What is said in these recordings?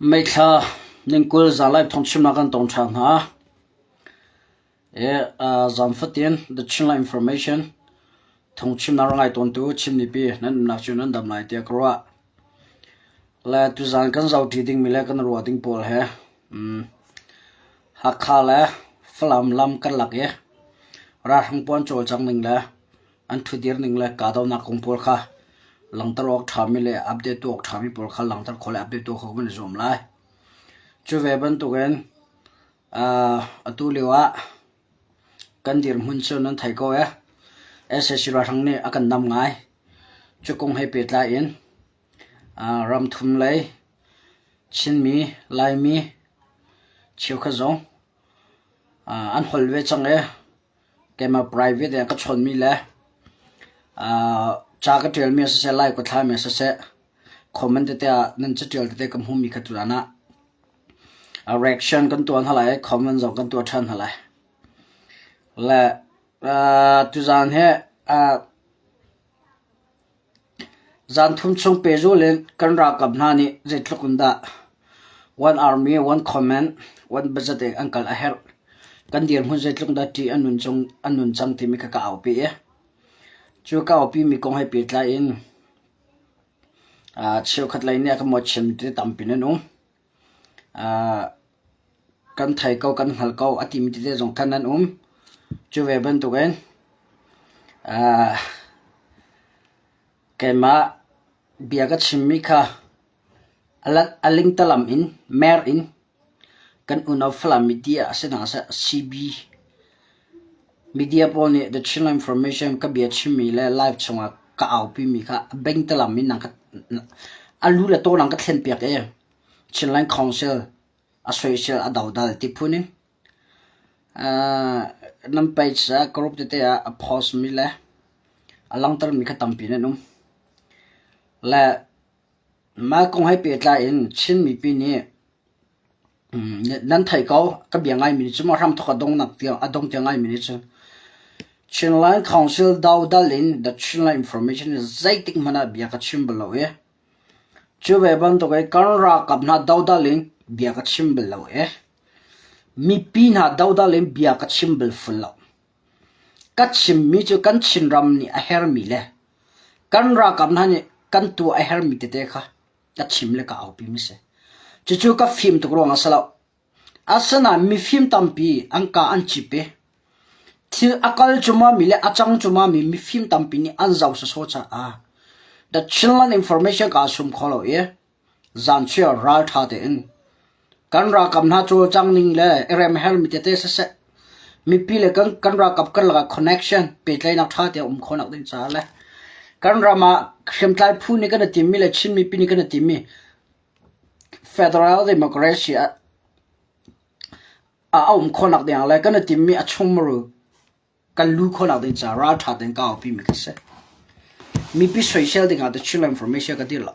Meithla ningkul zalai thawngchimnak kan tong ṭhan hna. Zan fatin The Chinland Information thawngchimnak rak ngai tawntu Chin mipi nan umnak cu nan dam lai tiah ka ruah. Le tuzan kan zohṭi dingmi le kan ruah ding pawl he Hakha le Falam lam karlak i ralhrang pawl an cawlcang ning le an ṭhudir ning le kahdohnak kong pawl kha langhter awk ṭhami le update tuah awk ṭhami pawl kha langhter khawh le update tuah khawh kan i zuam lai. Cu ve bantukin atu lio ah kan dirhmun cu nan thei ko ee. Sac ralhrang nih a kan nam ngai. Cu kong he pehtlai in ramthum lei Chinmi, Laimi cheukhat zong an holh ve cang i keimah private in ka chawnhmi le ca ka ṭialmi siseh, lai ka thlami siseh, comment tete ah nan caṭial tete ka hmuhmi kha tutan ah reaction kan tuah hna lai i comment zong kan tuah ṭhan hna lai. Le tuzaan hi Zan thum chung pehzulh in kan ralkap hna nih zeitluk in dah one army, one command, one budget in an kal a herh. Kan dirhmun zeitluk dah ṭih a nun cang timi kha ka aupi i cu ka aupimi kong he pehtlai in cheukhat lei nih a ka mawhchiat mi tete tampi nan um. Kan thei ko, kan hngal ko a timi tete zong khan nan um. Cu ve bantukin keimah bia ka chimmi kha a lingtalam in, mer in kan unau Falam media a si hna seh CB media pawl nih The Chinland Information ka bia chimmi le live chungah ka aupimi kha a bengtalam in a lu le taw nang ka thlenpiak i Chinland Council a soisel a dodal ti phun in nan page ah group tete ah a post mi le a langhter mi kha tampi nan um. Le mah kong he pehtlai in Chin mipi nih nan theih ko ka bia ngaimi nih cun hramthawk a dongnak tiang a dong tiang ngaimi nih cun Chinland Council dodal in The Chinland Information zeitik hmanh ah bia ka chim bal lo i Cu ve bantuk in kan ralkap hna dodal in bia ka chim bal lo i mipi hna dodal in bia ka chim bal ful lo. Ka chimmi cu kan Chinram nih a hermi le kan ralkap hna nih kan tuah a hermi tete kha ka chim le ka aupi mi si. Cucu ka fim tuk ruangah a si lo. Asinain mifim tampi an kaa an cip i thil a kal cumami le a cang cumami mifim tampi nih an zoh sawsawh caah The Chinland Information kaa sum kho lo i zanchiar ralṭha tein kan ralkap hna cawlcang ning le i remhermi tete siseh mipi le kan, kan ralkap karlak ah connection pehtlaihnak ṭha te a um khawhnak ding caah le kan ram ah hriamtlai phu nih kan i timmi le Chin mipi nih kan i timmi Federal Democracy a um khawhnak dingah le kan i timmi a chungmuru kan lu khawhnak ding caah ralṭha tein ka aupimi ka si. Mipi soisel dingah The Chinland Information ka dir lo.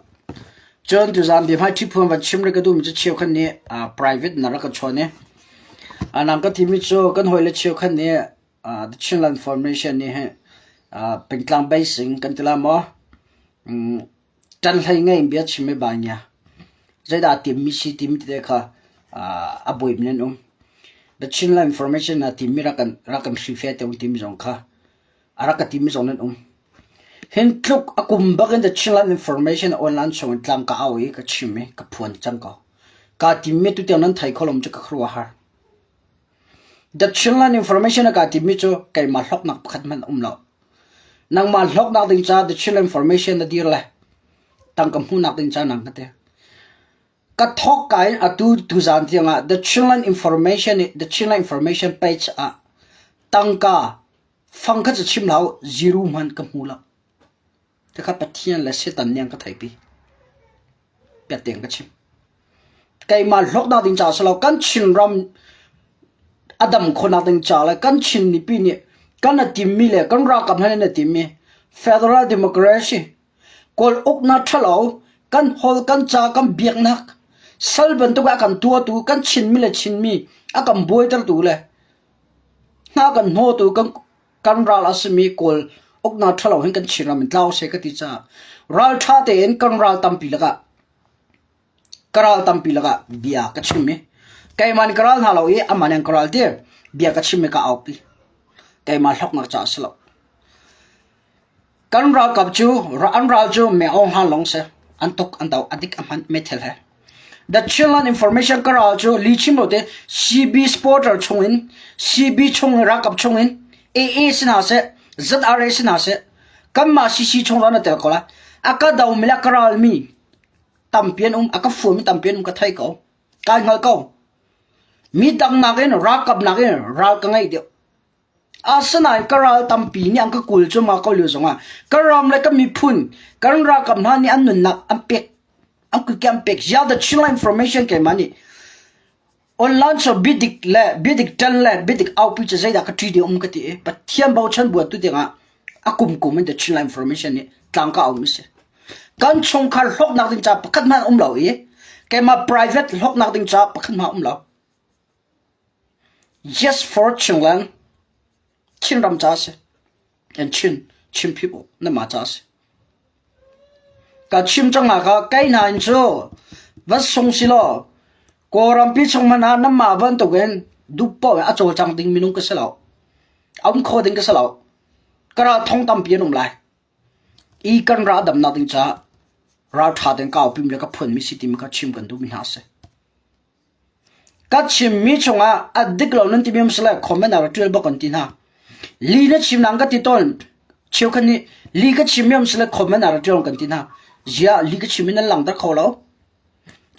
Cun tuzaan biahmai ṭhiphuan van chim rih ka duhmi cu cheukhat nih private na rak ka chawn i nang ka timi cu kan hawile cheukhat nih The Chinland Information nih hin pengtlang basing kan ti la maw Ṭanhlei ngei in bia chim i bai ngia. Zeidah a timmi si timi tete kha a buaimi an um. The Chinland Information ah timi rak kan rak kan hrife te timi zong kha a rak ka timi zong nan um. Hin tluk a kum bak in The Chinland Information online chung in tlang ka au i ka chim i ka phuan cang ko. Ka timmi tutiang nan thei kho lo cu ka khuaruah har. The Chinland Information a ka timi cu keimah hlawknak pakhat hmanh a um lo. Nangmah hlawknak ding caah The Chinland Information na dir le tangka hmuhnak ding caah nang ka ti. Ka thawk ka in atu tuzaan tiangah The Chinland Information i The Chinland Information page ah tangka fang kha cu chim hlah u, zero hmanh ka hmu lo. Khakha Pathian le Satan nih an ka theihpi. Piat tein ka chim. Keimah hlawknak ding caah si lo, kan Chinram a dam khawhnak ding caah le kan Chin mipi nih kan a timmi le kan ralkap hna nih an timmi Federal Democracy Kawl uknak ṭhalo kan hawl kan ca kan biaknak sal bantuk ah a kan tuahtu kan Chinmi le Chinmi a kan buaitertu le hna kan hnawtu kan kan ral a simi Kawl uknak ṭhalo hin kan Chinram in tlau seh ka ti caah ralṭha tein kan ral tampi lakah. ka ral tampi lakah bia ka chim i keimah nih ka ral hna lo i amah nih an ka ral ti bia ka chim i ka aupi. Keimah hlawknak caah a si lo. Kan ralkap cu an ral cu me aung hlan lawng si. An tuk an do a dik a hman meithal he. The Chinland Information ka ral cu li chim lo te CB supporter chungin CB chung ralkap chungin AA si hna seh ZRA si hna seh kanmah CC chung zong na tel ko lai. A ka do mi le ka ral mi tampi an um a ka fuan mi tampi an um ka thei ko. Kai hngal ko. Mi dang nakin ralkap nakin ral ka ngeih deuh. Asinain ka ral tampi nih an ka kul cuahmah ko lio zongah ka ram le ka miphun kan ralkap hna nih an nunnak an pek an kutke an pek zia the Chinland information keimah nih online so biadik le biadik ṭan le biadik aupi cu zeidah ka ṭi ding um ka ti i Pathian bochan buat tu dingah a kum kum in the Chinland information nih tlang ka um si. Kan chungkhar hlawknak ding ca pakhat hmanh um lo i keimah private hlawknak ding ca pakhat hmanh um lo. Yes for Chinland, Chinram ca a si. And Chin, Chin people, nanmah ca a si. Ka chim cang hna kha kei hna in cu va sung si law Kawlrampi chung hmanh ah nanmah bantukin duh paoh in a cawlcang ding minung ka si lo. A um kho ding ka si lo. Ka ral thong tampi an um lai. I kan ra damnak ding caah ralṭha tein ka aupim le ka phuanmi si timi kha chim kan duhmi hna a si. Ka chimmi chungah a dik lo nan timi um sile comment ah ra ṭial bak kan ti hna. Li na chim nang ka ti tawn. Cheukhat nih li ka chimmi um sile comment ah ra ṭial kan ti hna. Ziah li ka chimmi nan langhter kho lo.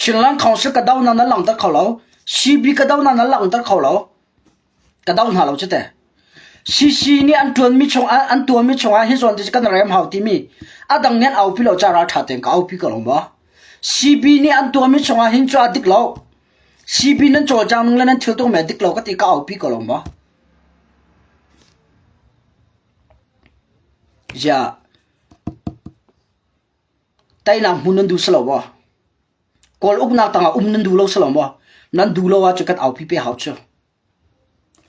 Chinland Council ka do na nan langhter kho lo. CB ka do na nan langhter kho lo. Ka do hna lo cu te. CC nih an ṭuanmi chung an tuanmi chungah hi zawn ti kan rem hau timi a dang nih an aupi lo ca ralṭha tein ka aupi ko lo maw? CB nih an tuanmi chungah hin cu a dik lo. CB nan cawlcang ning le nan thil tung me dik lo ka ti ka aupi ko lo maw? Ziah teinak hmun nan duh si lo maw? Kawl uknak tangah um nan duh lo si lo maw? Nan duh lo ahcun kan aupi pe hau cu.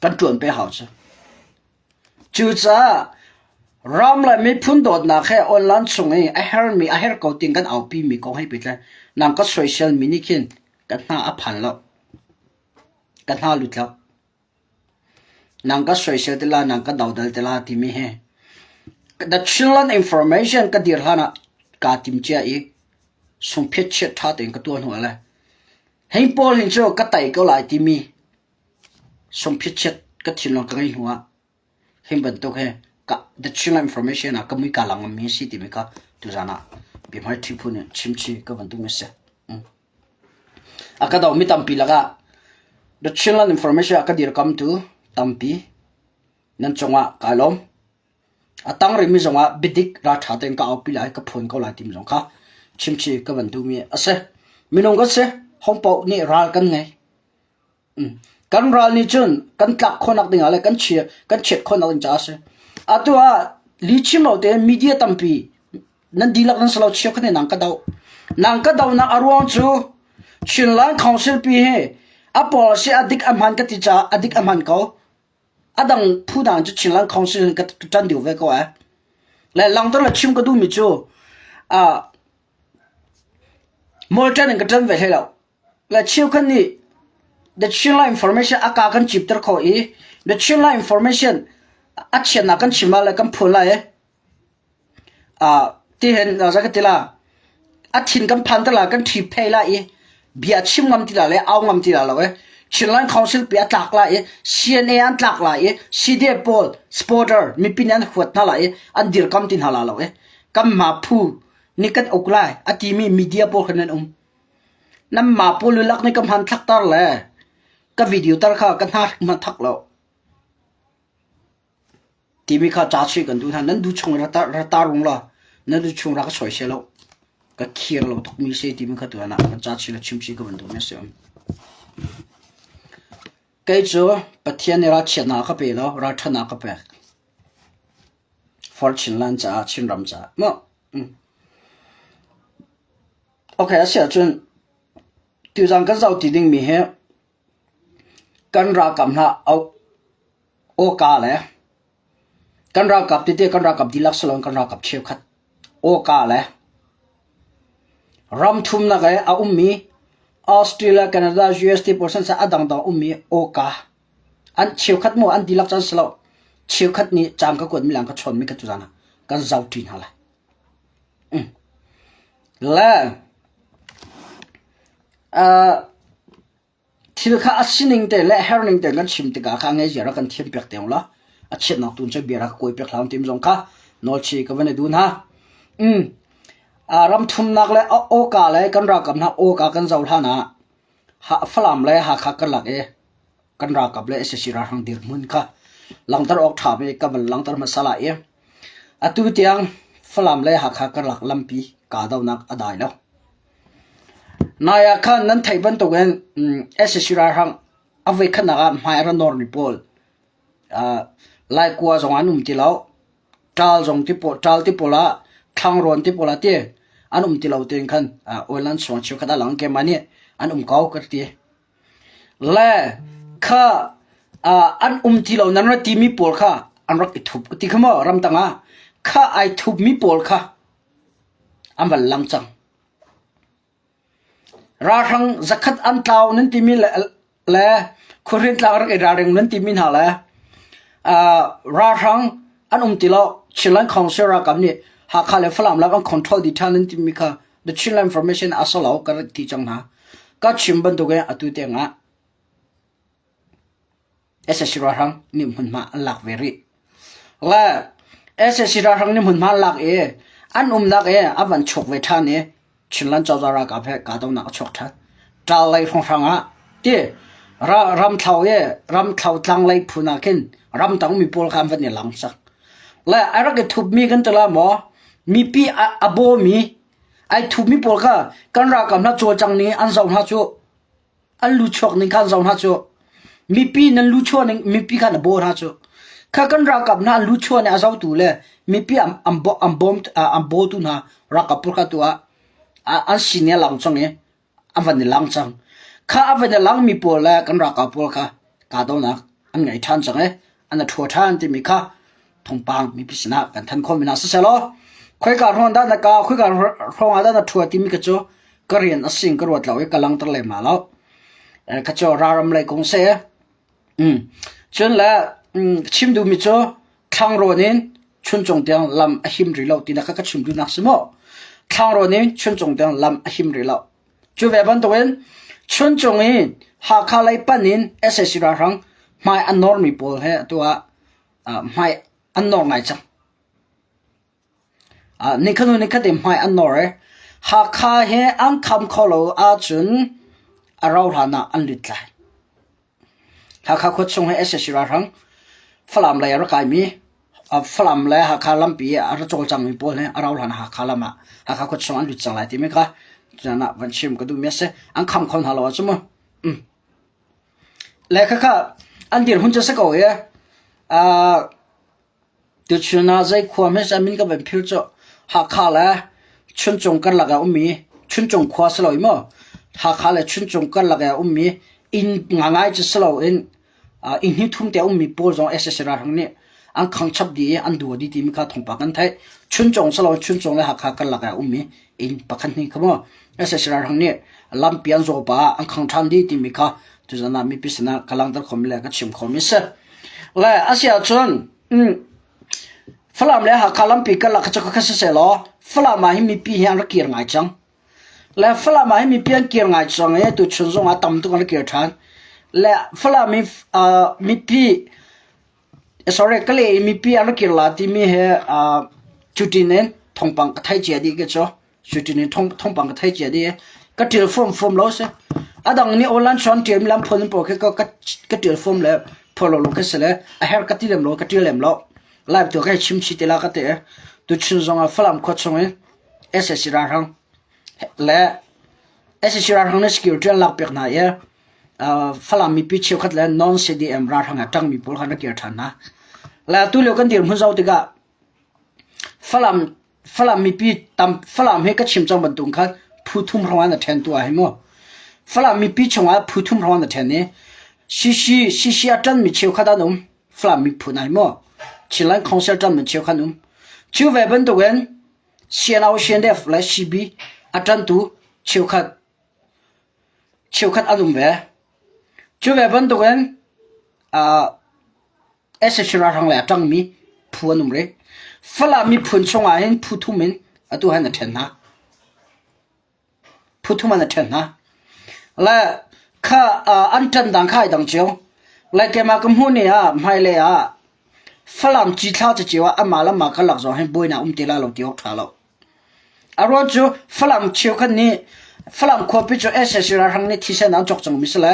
Kan ṭuan pe hau cu. Cucaah ram le miphun dawtnak he online chung i a hermi a her ko ting kan aupi mi kong hei pehtlai nang ka soisel mi nih khin ka hna a phan lo. Ka hna lut lo. Nang ka soisel te la, nang ka dodal te la timi hi The Chinland Information ka dir hlan ah kaa tim cia i sungphiat chiat ṭha tein ka tuah hnu ah le hei pawl hin cu ka tai ko lai timi sungphiat chiat ka thinlung ka ngei hnu ah hin bantuk hi ka The Chinland Information ah ka mui ka lang mi si timi kha tuzan ah biahmai ṭhi phun in chimchi ka van duhmi si. A ka domi tampi lakah The Chinland Information a ka dirkamtu tampi nan cungah kaa lawm. A tang rihmi zongah biadik ralṭha tein ka aupi lai, ka phuan ko lai timi zong kha chimchi ka van duhmi a si. Minung kan si, hong paoh nih ral kan ngei. Kan ral nih cun kan tlak khawhnak dingah le kan chia kan chiat khawhnak ding caah a si. Atu ah lihchim lo tein media tampi nan dihlak nan si lo cheukhat nih nang ka doh. Nang ka dohnak a ruang cu Chinland Council pi hi a policy a dik a hman ka ti caah a dik a hman ko. A dang phu dang cu Chinland Council in ka ṭan deuh ve ko ai. Le langter le chim ka duhmi cu ah Molten in ka ṭan ve hlei lo. Le cheukhat nih The Chinland Information a ka kan cipter kho i The Chinland Information a chiatnak kan chim ah le kan phuan lai i tihin za ka ti la a thin kan phan te la kan ṭhi phei la i bia chim ngam ti la le au ngam ti la lo e Chinland Council pi a tlak la i CNA an tlak la i CDF pawl supporter mipi nih an huat hna la i an dirkam ti hna la lo e kan ma phu nih kan uk lai a timi media pawl khan nan um Nanmah pawl lulak nih ka hmanthlak tar le ka video tar kha ka hna hrim thak lo. Timi kha ca chuih kan duh hna. Nan duh chung ra tar rung la nan duh chung ra ka soisel lo. Ka khir lo tukmi si timi kha tuan ah kan ca chuih le chimchih ka van duhmi a si. Kei cu Pathian nih ralchiatnak a ka pe lo, ralṭhatnak a ka pek. For Chinland caah, Chinram caah. Maw? Mm. Okay, a si ahcun tuzaan kan zoh ti dingmi hi kan ralkap hna awka le kan ralkap tete kan ralkap dihlak si loin kan ralkap cheukhat awka le ram thumnak i a ummi. Australia, Canada, US ti pawl san a dangdang ummi awka an cheukhat maw an dihlak caan si lo cheukhat nih caan ka kuatmi le ka chawnmi ka tuzaan ah kan zohṭi hna lai. Le thil kha a sining te le herning te kan chim tikah kha ngei rak kan thiam piak te la a chiatnak tun cu bia rak kawi piak hlah tim zong kha nawlchi ka van i dun ha. Ram thumnak le awka le kan ralkap hna awka kan zoh hlan ah Falam le Hakha karlak i kan ralkap le sac ralhrang dirhmun kha langhter awk ṭha mi ka van langhter hmasa lai i atu tiang Falam le Hakha karlak lampi kahdohnak a dai lo. Nai ah khan nan theih bantukin sac ralhrang a voikhatnak ah hmai a ra nawrmi pawl Laikua zong an um ti lo. Ṭaal zong ti pawl ṭaal ti pawl ah thlangrawn ti pawl ah ti an um ti lo tiin khan oil an suang cheukhat a lang keimah nih an um ko ka ti. Le kha an um ti lo nan ra timi pawl kha an rak i thup ka ti kha maw ramtang ah kha ai thupmi pawl kha an van lang cang. Ralhrang zakhat an tlau nan timi le khuahrin tlang rak i ralring nan timi hna le ralhrang an um ti lo Chinland Council ralkap nih Hakha le Falam lam an control dih ṭhan nan timi kha The Chinland Information a si lo ka rak ti cang hna. Ka chim bantukin atu tiangah sac ralhrang nih hmunhma an lak ve rih. Le sac ralhrang nih hmunhma an lak i an umnak i a van chuak ve ṭhan i Chinland cozah ralkap he kahdohnak a chuak ṭhan. Ṭal lei hrawnghrang ah ti ramthlo i ramthlo tlanglei phun ah khin ramtang mi pawl kha an van i lang sak. Le a rak i thupmi kan ti la maw mipi a bawmi ai thupmi pawl kha kan ralkap hna cawlcang ning an zoh hna cu an lu chuak ning kha an zoh hna cu mipi nan lu chuah ning mipi kha na baw hna cu kha kan ralkap hna an lu chuah ning a zohtu le mipi an an an bawm an bawtu hna ralkap pawl kha tu ah an sin i a lang cang i an van i lang cang kha a van i lang mi pawl le kan ralkap pawl kha kahdohnak an ngei ṭhan cang i an a ṭhua ṭhan timi kha thawngpang mipi sinah kan thanh khawh mi hna siselaw khoika hrawng dah na ka khoika hrawng ah dah na ṭhua timi kha cu ka rian a sing ka ruat lo i ka langter lem hna lo kha cu raram lei kong si cun le chim duhmi cu thlangrawn in chuncung tiang lam a him rih lo tinak kha ka chim duhnak si maw thlangrawn in chuncung tiang lam a him rih lo Cu ve bantukin Chuncung i Hakha lei panh in sac ralhrang hmai an nawrmi pawl he atu ah hmai an nawr ngai cang. Nikhat hnu nikhat in hmai an nawr i Hakha he an kham kho lo ahcun a rau hlan ah an lut lai. Hakha khuachung hi sac ralhrang Falam lei a rak kaimi Falam le Hakha lampi a ra cawlcangmi pawl hi a rau hlan ah Hakha lam ah Hakha khuachung an lut cang lai timi kha tutan ah van chim ka duhmi a si. An kham kho hna lo ahcun mu. Le khakha an dirhmun cu a si ko i Tuchun ah zei khua hme seh min ka van philh cu Hakha le Chuncung karlak ah ummi Chuncung khua si lo i maw Hakha le Chuncung karlak ah ummi inn ngangai cu si loin inn hi thum te a ummi pawl zong sac ralhrang nih an khang chap dih i an dua dih timi kha thawngpang kan theih. Chuncung si loin Chuncung le Hakha karlak ah ummi inn pakhat hnih kha maw sac ralhrang nih lampi an zaw pah ah an khang ṭhan dih timi kha tuzan ah mipi sinah ka langhter khomi le ka chim khomi a si. Le a si ahcun Falam le Hakha lampi karlak kha cu kha siseh law Falam ah hin mipi hi an rak kir ngai cang. Le Falam ah hin mipi an kir ngai cang i tuchun zong ah tam tuk an rak kir ṭhan. Le Falam i uh, mipi sorry Kale i mipi an rak kir la timi he uh, cutin in thawngpang ka thei cia dih ke cu. Cutin in thawngpang ka thei cia dih. Ka ṭial fom fom lo si. A dang nih online chuan ṭial mi lam phone pawl khi ka ka ṭial fom le phone lo lo khi si le a her ka ti lem lo ka ṭial lem lo. Live tu ka chim chi te la ka ti. Tuchun zong ah Falam khua chung in sac ralhrang le sac ralhrang nih security an lak piak hna i Falam mipi cheukhat le non CDM ralhrang a ṭangmi pawl kha an rak kir ṭhan hna. Le atu lio kan dirhmun zoh tikah Falam Falam mipi tam Falam hi ka chim cang bantuk khan phu thum hrawng an ṭhen tu ah hi mu. Falam mipi chungah phu thum hrawng an ṭhen i CC CC a ṭanmi cheukhat an um Falam miphun ah hi mu. Chinland Council ṭanmi cheukhat an um. Cu ve bantukin CNO CNDF le CB a ṭantu cheukhat. cheukhat an um ve. Cu ve bantukin sac ralhrang lei a ṭangmi phu an um rih. Falam miphun chungah hin phu thum in atu han a ṭhen hna. Phu thum an a ṭhen hna. Le kha an ṭan dang kha ai dang cio. Le keimah ka hmuh ni ah hmailei ah Falam cithla ceceo ah amah le amah karlak zong hin buainak um te lai lo ti awk ṭha lo. A ruang cu Falam cheukhat nih Falam khuapi cu sac ralhrang nih thisen an cawk cangmi si le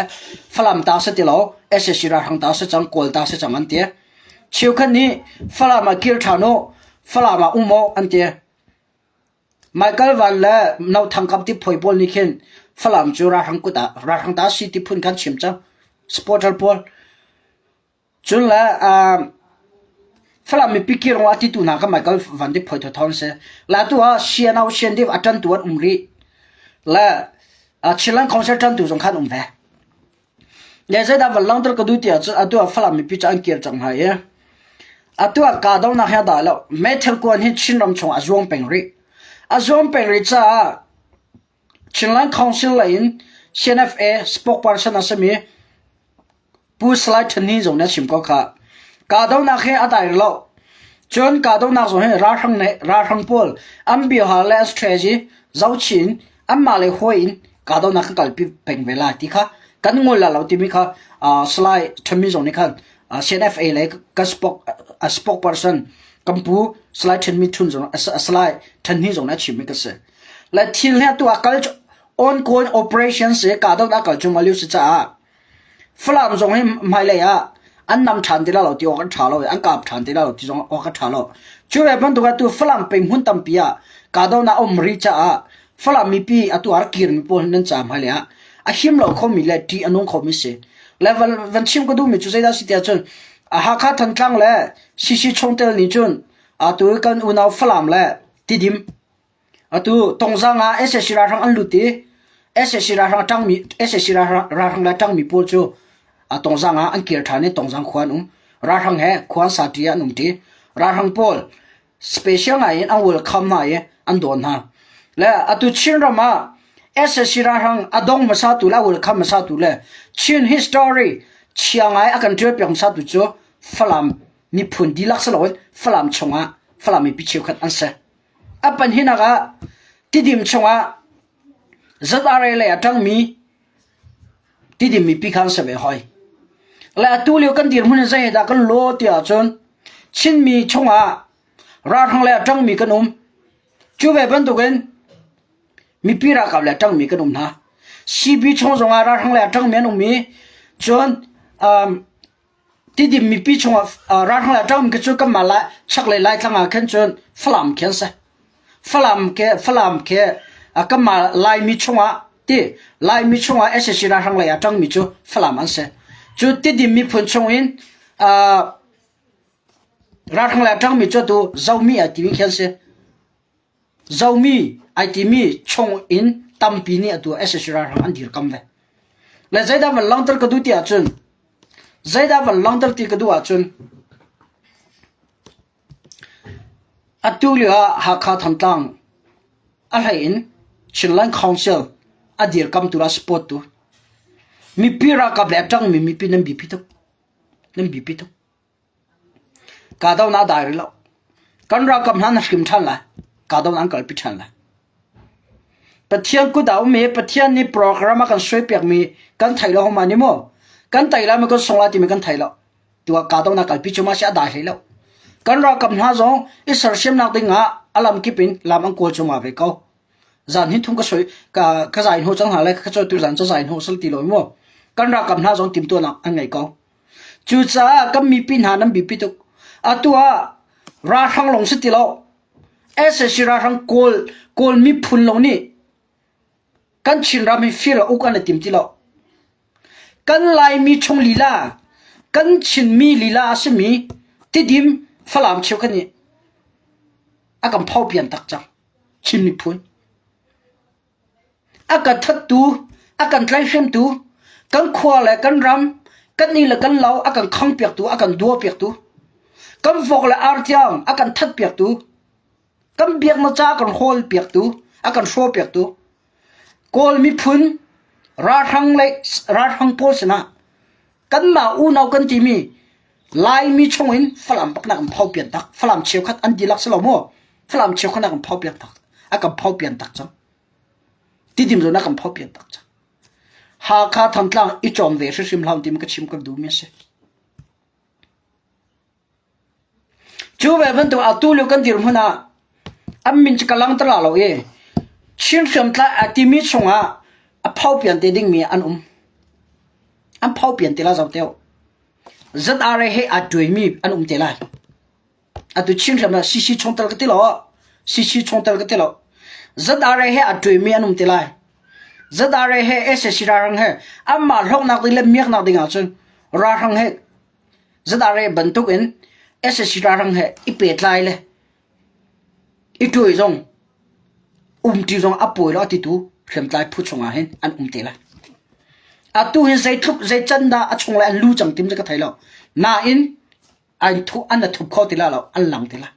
Falam ta si ti lo sac ralhrang ta si cang Kawl ta si cang an ti. Cheukhat nih Falam ah kir ṭhan u, Falam ah um u an ti. Michael Van le No Thang Kam ti phuai pawl nih khin Falam cu ralhrang kut ah ralhrang ta si ti phun khan chim cang. Supporter pawl. Cun le Falam mipi kir a titu hna kha Michael Van Dik Phuai thawthawng si. La tu ah CNO CNDF a ṭantu an um rih. Le Chinland Council ṭantu zong khan um ve. Le zeidah van langhter ka duh ti ahcun atu ah Falam mipi cu an kir cang hna i atu ah kahdohnak hi a dah lo. Meithal kuan hi Chinram chung a zuang peng rih. A zuang peng rih caah Chinland Council lei in CNFA spokesperson a simi Pu Salai Than Ni zong nih a chim ko khah. Kahdohnak hi a dai lo. Cun kahdohnak zong hi ralhrang nih ralhrang pawl an biohar le an strategy zohchin anmah le hawi in kahdohnak kan kalpi peng ve lai ti kha kan ngol la lo timi kha uh, Salai Than Ni zong nih khan uh, CNFA le kan spoke uh, spokesperson kan pu Salai Than Mi Thun zong Salai Than Ni zong nih a chimmi ka si. Le thil hi atu a kal ongoing operations hi kahdohnak kal cu lio si caah Falam zong hi hmailei ah an nam ṭhan ti lai lo ti awk an ṭha lo i an kap ṭhan ti lai lo ti zong awk a ṭha lo. Cu ve bantuk atu Falam peng hmun tampi ah kahdohnak a um rih caah Falam mipi atu ah rak kirmi pawl hi nan ca hmailei ah a him lo khomi le ṭih a nung khomi si. Le van, van chim ka duhmi cu zeidah si tiah cun Hakha Thantlang le CC chungtel nih cun atu kan unau Falam le Tidim Atu Tongzang ah sac ralhrang an lut i sac ralhrang a ṭangmi sac ralhrang le a ṭangmi pawl cu Tongzang ah an kir ṭhan i Tongzang khua an um. Ralhrang he khua an sa ṭi ah an um ṭi. Ralhrang pawl special ngai in an welcome hna i an dawn hna. Le atu Chinram ah sac ralhrang a dong hmasatu le a welcome hmasatu le Chin history chia ngai a kan ṭialpiak hmasatu cu Falam miphun dihlak si loin Falam chungah Falam mipi cheukhat an si. A pahnihnak ah Tidim chungah ZRA lei a ṭangmi Tidim mipi kha an si ve hoi. Le atu lio kan dirhmun in zei dah kan law ti ahcun Chinmi chungah ralhrang lei a ṭangmi kan um. Cu ve bantukin mipi ralkap lei a ṭangmi kan um hna. CB chung zongah ralhrang lei a ṭangmi an um i cun um, Tidim mipi chungah ralhrang le ṭangmi khi cu kanmah lai chaklei Laitlang ah khin cun Falam khi an si. Falam ke Falam ke kanmah Laimi chungah ti Laimi chungah sac ralhrang lei ah ṭangmi cu Falam an si. Cu Tidim miphun chungin ralhrang lei a ṭangmi cu atu Zomi ai timi khi an si. Zomi ai timi chung in tampi nih atu sac ralhrang an dirkam ve. Le zeidah van langhter ka duh ti ahcun zeidah van langhter ti ka duh ahcun atu lio ah Hakha Thantlang a hlei in Chinland Council a dirkamtu le a support tu mipi ralkap le a ṭangmi mipi nan biapi tuk. Nan biapi tuk. Kahdohnak a dai rih lo. Kan ralkap hna na hrim ṭhan lai. Kahdohnak an kalpi ṭhan lai. Pathian kut ah um i Pathian nih program a kan suaipiakmi kan thei lo homa ni maw? Kan tei lai maw kan sung lai timi kan thei lo. Tuah kahdohnak kalpi cu ma si a dai hlei lo. Kan ralkap hna zong i sersiamnak ding ah a lam kip in lam an kawl cuahmah ve ko. Zan hin thum ka soi ka ka zai hnu cang hna lai ka tu zan cu zai hnu sal ti lo mu. Kan ralkap hna zong timtuahnak an ngei ko. Cucaah kan mipi hna nan biapi tuk. Atu ah ralhrang lawng si ti lo. Sac ralhrang Kawl Kawl miphun lawng nih kan Chinram hi fir uk an i tim ti lo. Kan Laimi chung lila, kan Chinmi lila a simi Tidim Falam cheukhat nih a kan phopian tak cang. Chin miphun. A kan thattu, a kan tlaihhremtu, kan khua le kan ram, kan inn le kan lo a kan khangpiaktu, a kan duapiaktu, kan vok le ar tiang a kan thatpiaktu, kan biaknak ca a kan hawlpiaktu, a kan hrawpiaktu, Kawl miphun. Ralhrang le ralhrang pawl sinah kanmah unau kan timi Laimi chungin Falam bak nak an phau pian tak. Falam cheukhat an dihlak si lo maw? Falam cheukhat nak an phau pian tak. A kan phau pian tak cang. Tidim zawn a kan phau pian tak cang. Hakha Thantlang i cawm ve hrimhrim hlah timi ka chim ka duhmi a si. Cu ve bantuk atu lio kan dirhmun ah an min cu ka langhter la lo i Chin hriamtlai a timi chungah a phopian te dingmi an um. An phopian te la zo teo. ZRA he aa tuaimi an um te lai. Atu Chin hriamtlai CC chungtel ka ti lo. CC chungtel ka ti lo. ZRA he aa tuaimi an um te lai. ZRA he SAC ralhrang he anmah hlawknak ding le miaknak ding ahcun ralhrang he ZRA bantuk in sac ralhrang he i pehtlai le i ṭuai zong umṭi zong a pawi lo a titu hriamtlai phu chungah hin an um te lai. Atu hin zeitluk zei can dah a chung le an lu cang tim cu ka thei lo. Nain an thu an a thup kho ti la lo an lang ti la.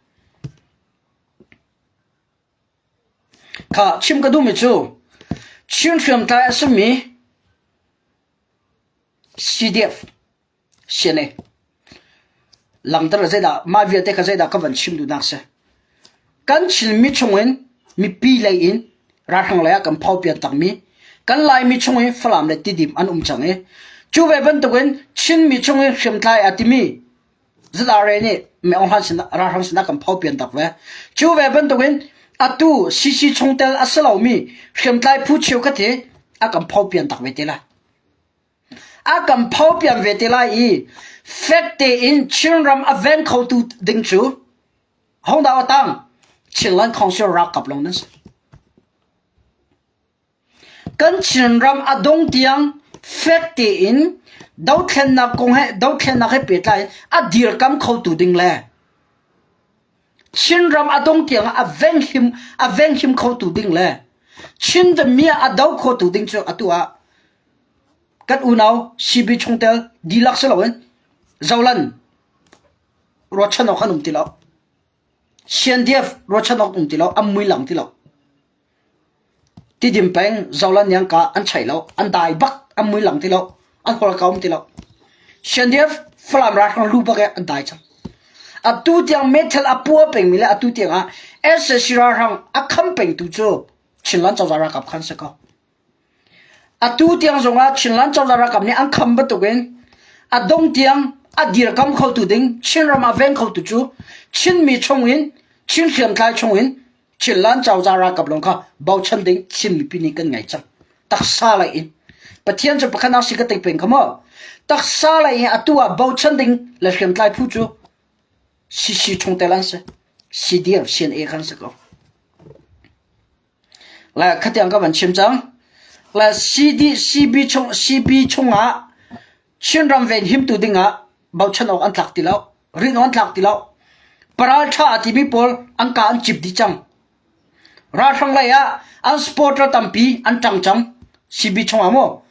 Kha chim ka duhmi cu Chin hriamtlai a simi CDF CNA Langhter zeidah mah vialte kha zeidah ka van chim duhnak si. Kan Chinmi chungin mipi lei in ralhrang lei ah kan phopian takmi kan Laimi chungin Falam le Tidim an um cang i cu ve bantukin Chinmi chungin hriamtlai a timi ZRA nih Maung Hlan sinah ralhrang sinah kan phopian tak ve. Cu ve bantukin atu CC chungtel a si lomi hriamtlai phu cheukhat hi a kan phopian tak ve te lai. A kan phopian ve te lai i fek tein Chinram a veng khotu ding cu hodah a tang? Chinland Council ralkap lawng nan si. Kan Chinram a dong tiang fek tein dothlennak kong he dothlennak he pehtlai in a dirkam khotu ding le Chinram a dong tiang a venghim a venghim khotu ding le Chin dami a do khotu ding cu atu ah kan unau CB chungtel dihlak si loin Zolan ruahchan awk an um ti lo. CNDF ruahchan awk um ti lo, an mui lang ti lo. Tidim peng Zolan niangka an chai lo, an dai bak, an mui lang ti lo, an hawlka um ti lo. CNDF Falam ralhrang lu bak e an dai cang. Atu tiang metal a pua pengmi le atu tiang ah SAC ralhrang a kham pengtu cu Chinland cozah ralkap khan si ko. Atu tiang zongah Chinland cozah ralkap nih an kham bantukin a dong tiang a dirkam khotu ding Chinram a veng khotu cu Chinmi chungin Chin hriamtlai chungin Chinland cozah ralkap lawng kha bochan ding Chin mipi nih kan ngei cang. Taksa lei in Pathian cu pakhat si ka tei peng kha maw? Taksa lei in atu ah bochan ding le hriamtlai phu cu CC chungtel an si. CDF CNA khan si ko. Le khatiang ka van chim cang. Le CD, CB chung, CB chungah Chinram ven himtu dingah bochan awk an tlak ti lo. Rin an tlak ti lo. Paral ṭha a timi pawl an ka an cip dih cang. Ralhrang lei ah an supporter tampi an ṭang cang. CB chungah maw?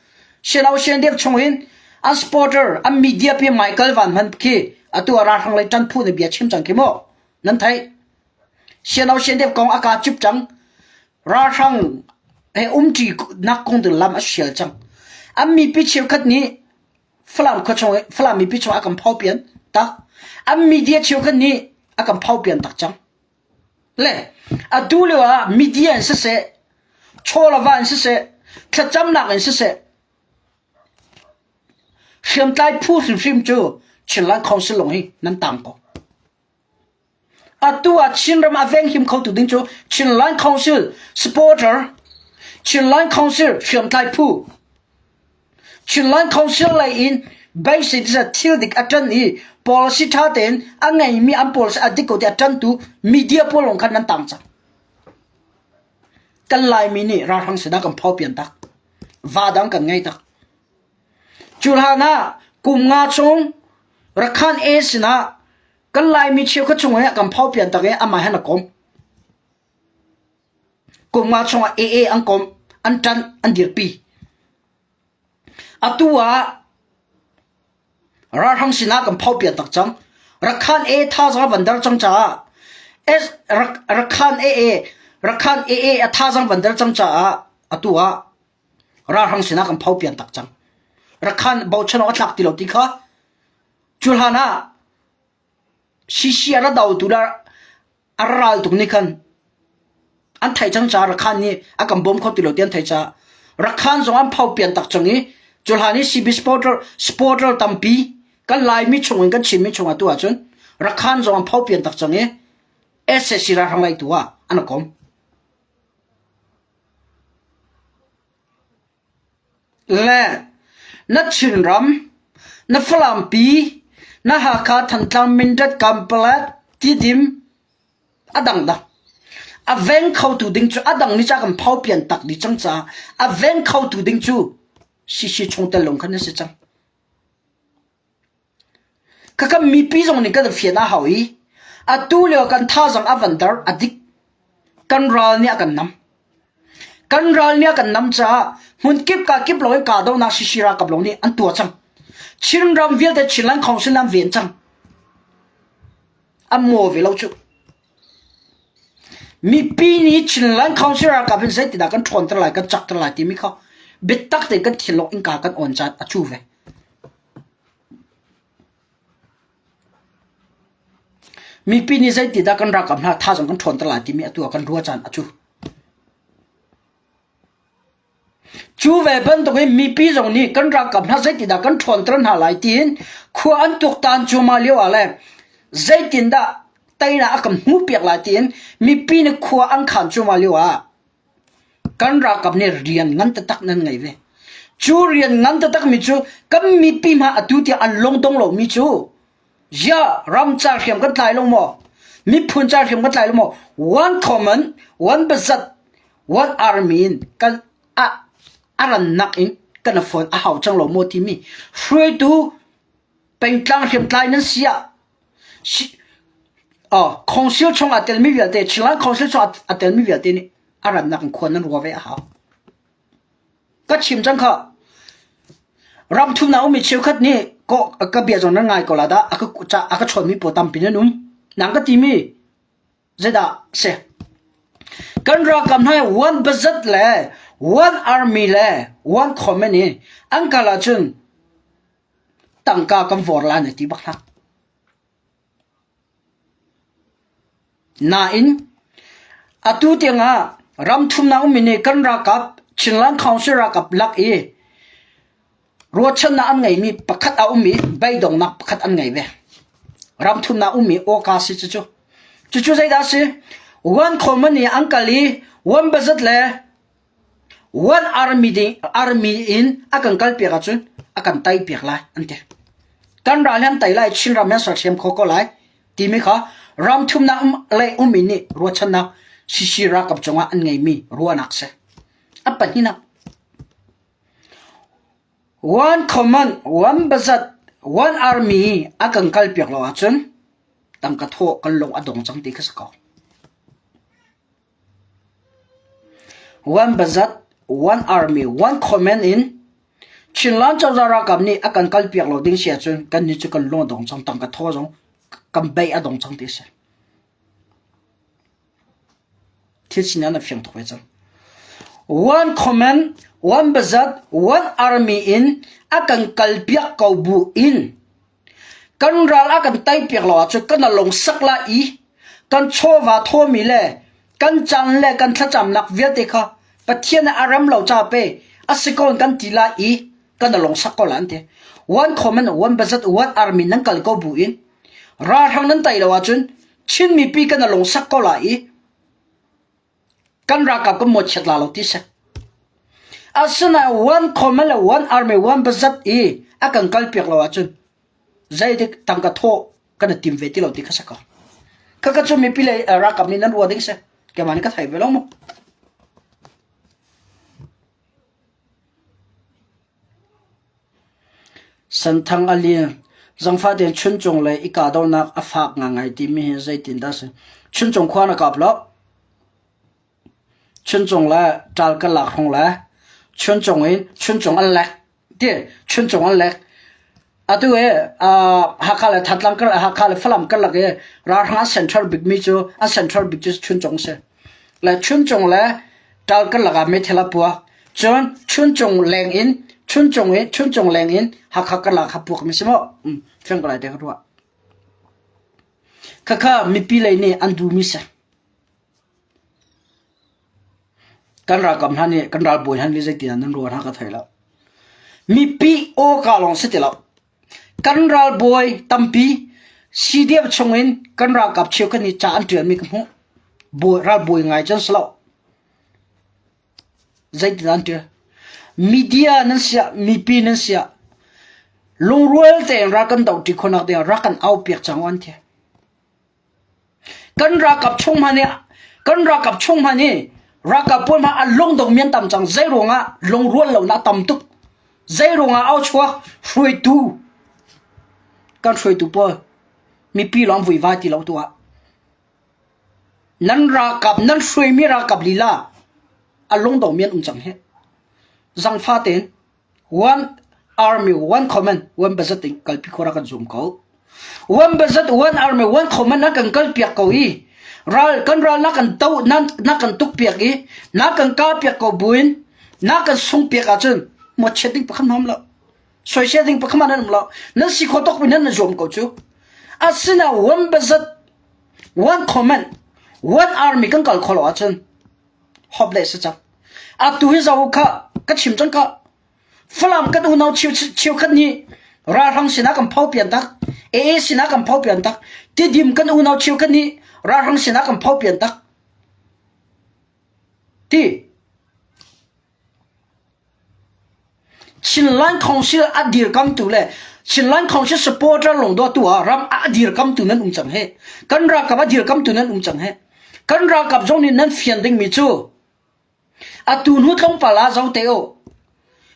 Siano CNDF chungin an supporter, an media pi Michael Van hman khi atu ah ralhrang lei ṭan phu nih bia chim cang khi maw? Nan theih? Siano CNDF kong a ka cip cang. Ralhrang he umṭi nak kong ding lam a sial cang. An mipi cheukhat nih Falam khua chung Falam mipi chung a kan phau pian tak. An media cheukhat nih a kan phau pian tak cang. Le atu lio ah media in siseh, chawlava in siseh, thlacamnak in siseh, hriamtlai phu hrimhrim cu Chinland Council lawng hi nan tang ko. Atu ah Chinram a venghim khotu ding cu Chinland Council supporter, Chinland Council hriamtlai phu, Chinland Council lei in beisei thil dik a ṭan i policy ṭha tein a ngeimi an policy a dik ko ti a ṭantu media pawl lawng khan nan tang cang. Kan Laimi nih ralhrang sinah kan phaupian tak. Va dang kan ngei tak. Cu hlan ah kum nga chung Rakhan A sinah Kan Laimi cheukhat chung hi a kan phaupian tak i amah he na kom. Kum nga chungah AA an kom, an ṭanh, an dirpi. Atu ah ralhrang sinah kan phaupian tak cang. Rakhan A thazaang van der cang caah S Rakhan AA Rakhan AA a thazaang van der cang caah atu ah. Ralhrang sinah kan pho pian tak cang. Rakhan bochan awk a tlak ti lo ti kha cu hlan ah CC a ra dotu le a ral tuk nih khan an theih cang caah Rakhan nih a kan bawm kho ti lo ti an theih caah Rakhan zong an pho pian tak cang i cu hlan i CB supporter supporter tampi kan Laimi chung in kan Chinmi chung ah tu ahcun Rakhan zong an pho pian tak cang i SAC ralhrang lei tu ah an kom. Le na Chinram, na Falampi, na Hakha, Thantlang, Mindat, Kanpalet, Tidim, a dangdang. A veng khotu ding cu a dang ni ca kan pho pian tak dih cang caah a veng khotu ding cu CC chungtel lawng khan na si cang. Khakha mipi zong nih kan fian a hau i atu lio kan thazaang a van dar a dik. Kan ral nih a kan nam. Kan ral nih a kan nam caah hmunkip ka kip lo in kahdohnak sisi ralkap lo nih an tuah cang. Chinram vialte Chinland Council an ven cang. An maw ve lo cu. Mipi nih Chinland Council ralkap in zeitindah kan ṭhawnter lai, kan cakter lai timi kha biatak tein kan thinlung innka kan on caan a cu ve. Mipi nih zeitindah kan ralkap hna thazaang kan ṭhawnter lai timi atu ah kan ruah caan a cu. Cu ve bantukin mipi zong nih kan ralkap hna zeitindah kan ṭhawnter hna lai tiin khua an tuaktan cuahmah lio ah le zeitindah teinak a kan hmuhpiak lai tiin mipi nih khua an khan cuahmah lio ah Kan ralkap nih rian ngan taktak nan ngei ve. Cu rian ngan taktak mi cu kan mipi hna atu tiang an lungdong lomi cu ziah ram ca hriam kan tlai lo maw? Miphun ca hriam kan tlai lo maw? One common, one bazat, one army in kan a a rannak in kan a phone a hau cang lo maw timi hruaitu pengtlang hriamtlai nan si ah Council chung aa telmi vialte Chinland Council chung aa telmi vialte nih a rannak in khua nan rua ve a hau. Ka chim cang kha. Ram thumnak ummi cheukhat nih ka bia zong nan ngai ko la dah a ka a ka chawnmi pawl tampi nan um. Nang ka timi zeidah si? Kan ralkap hna one budget le one army le one command in an kal ahcun tangka kan vor la na ti bak hlah. Nain, atu tiangah ram thumnak ummi nih kan ralkap Chinland Council ralkap lak i ruahchannak an ngeimi pakhat a um i beidongnak pakhat an ngei ve. Ram thumnak ummi awka si cucu. Cucu zeidah a si? One common i an kal i one budget le One army ding army in a kan kalpiak ahcun a kan teipiak lai an ti. Kan ral hi an tei lai, Chinram hi an sersiam kho ko lai timi kha ram thumnak um le ummi nih ruahchannak CC ralkap cungah an ngeimi ruahnak si. A pahnihnak one command, one budget, one army a kan kalpiak lo ahcun tangka thawh kan lung a dong cang ti kha si ko. One bazat, one army, one comment in Chinland cozah ralkap nih a kan kalpiak lo ding si ahcun kannih cu kan lung a dong cang, tangka thaw zong kan bei a dong cang ti a si. Thil sining a fiang tuk ve cang. One comment, one bazat, one army in a kan kalpiak ko bu in Kan ral a kan teipiak lo ahcun kan lung sak lai i kan chawva thawmi le kan caan le kan thlacamnak vialte kha Pathian nih a rem lo ca pe a si ko kan ti lai i kan lung sak ko lai an ti. One common, one budget, one army nan kal ko bu in ralhrang nan tei lo ahcun Chin mipi kan lung sak ko lai i Kan ralkap kan mawhchiat la lo ti si. Asinain one common le one army one bazat i a kan kalpiak lo ahcun zeitik tangka thawh kan i tim ve ti lo ti kha si ko. Khakha cu mipi le ralkap nih nan ruah ding si. Keimah nih ka thei ve lo mu. Senthang a lin. Zangfah tein Chuncung lei i kahdohnak a fak ngaingai timi hi zeitindah a si? Chuncung khua na kap lo. Chuncung le ṭal kan lak hrawng le Chuncung in Chuncung an lek ti Chuncung an lek. Atu hi Hakha le Thantlang kar Hakha le Falam karlak i ralhrang an central bikmi cu an central bik cu Chuncung a si. Le Chuncung le ṭal karlak ah meithal a puak. Cun Chuncung leng in Chuncung i Chuncung leng in Hakha ka lak kha puak mi si maw? Um, fiang ko lai te ka ruah. Khakha mipi lei nih an duhmi si. Kan ralkap hna nih kan ralbawi hna nih zeitin ah nan ruah hna ka thei lo. Mipi awka lawng si ti lo. Kan ralbawi tampi CDF chungin kan ralkap cheukhat nih ca an ṭialmi ka hmuh. Bawi, ralbawi ngai cu an si lo. Zeitin an ṭial? Media nan siah, mipi nan siah, lungrual tein ral kan dohṭi khawhnak dingah rak kan aupiak cang u an ti. Kan ralkap chung hmanh nih kan ralkap chung hmanh hi ralkap pawl hmanh an lungdong mi an tam cang. Zei ruangah lungrual lonak a tam tuk. Zei ruangah au chuak hruaitu kan hruaitu pawl mipi lawng vuivai ti lo tu ah nan ralkap nan hruaimi ralkap lila a lungdong mi an um cang hi. Zangfa tein One army, one command, one budget in kalpi khawh kan zum ko. One budget, one army, one command na kan kal piak ko i ral kan ral na kan to na, na kan tuk piak i na kan ka piak ko buin na kan sung piak ahcun mo chet ding pakhat hom lo soisel ding pakhat nan um lo nan si kho tok nan na zuam ko cu asina one budget one command one army kan kal kho lo ahcun hop le si cang atu hi zo kha ka chim cang ka Falam kan unau cheukhat nih ralhrang sinah kan pho pian tak AA sinah kan pho pian tak Tidim kan unau cheukhat nih ralhrang sinah kan pho pian tak ti Chinland Council a dirkamtu le Chinland Council supporter lawng do tu ah ram a dirkamtu nan um cang he kan ralkap a dirkamtu nan um cang he kan ralkap zong nih nan fian dingmi cu atu hnu tlawmpal ah zo te u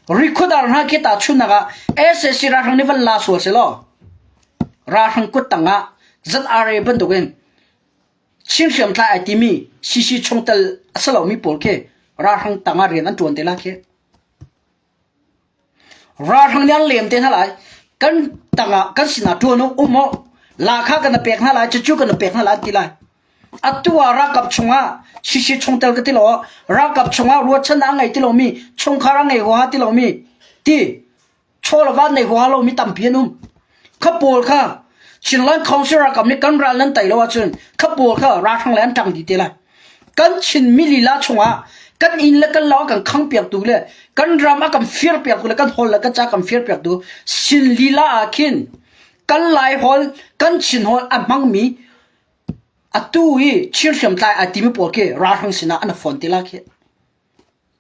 rikhuadar hna khi ta chunak ah SAC ralhrang nih van la sual se law ralhrang kut tang ah ZRA bantukin Chin hriamtlai ai timi CC chungtel a si lomi pawl khi ralhrang tang ah rian an ṭuan te la khi. Ralhrang nih an lem te hna lai. Kan tangah kan sinah ṭuan u um u. Lahkhah kan pek hna lai, cucu kan pek hna lai an ti lai. Atu ah ralkap chungah CC chungtel ka ti lo, ralkap chungah ruahchannak a ngei ti lomi, chungkhar a ngei huaha ti lomi ti chaw le van nei huaha lomi tampi an um. Kha pawl kha Chinland Council ralkap nih kan ral nan tei lo ahcun kha pawl kha ralhrang le an ṭang dih te lai. Kan Chinmi lila chungah kan inn le kan lo a kan khangpiaktu le kan ram a kan firpiaktu le kan hol le kan ca kan firpiaktu Chin lila ah khin kan Lai hol kan Chin hol a hmangmi atu i Chin hriamtlai ai timi pawl khi ralhrang sinah an fawn te la khi.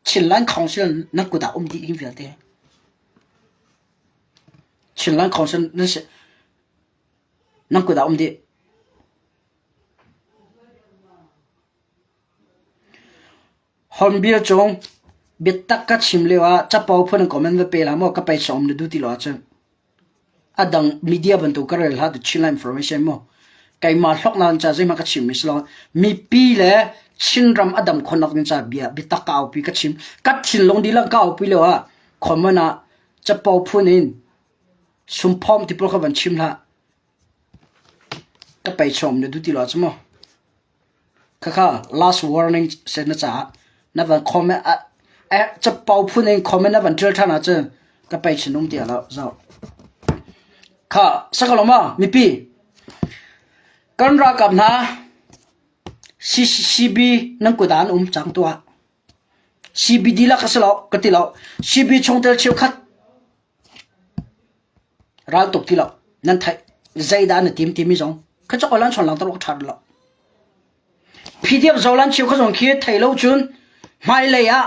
Chinland Council nan kut ah um dih hi vialte. Chinland Council nan si nan kut ah um dih. Hornbill cung biatak ka chim lio ah capo phun in comment va pe hlah maw ka pei um na duh ti lo ahcun. A dang media bantuk ka rel hlah The Chinland Information mu. Keimah hlawknak ca zeihmanh ka chim mi si lo. Mipi le Chinram a dam khawhnak ding ca bia biatak ka aupi ka chim. Ka thinlung dihlak ka aupi lio ah comment ah capo phun in sumphawm ti pawl kha van chim hlah. Ka pei chom na duh ti lo ahcun mu. Khakha last warning se na caah na van comment eh capo phun in comment na van ṭial ṭhan ahcun ka pei chin um ti lo zoh. Kha sakalo ma mipi kan ralkap hna CCB nan kut ah an um cang tuah. CBD la ka si lo ka ti lo. CB chungtel cheukhat Ral tuk ti lo. Nan theih. Zeidah na tim timi zong kha cok lan chon lang tar ṭha lo. PDF zolan cheu kha zong khi thei lo cun hmailei ah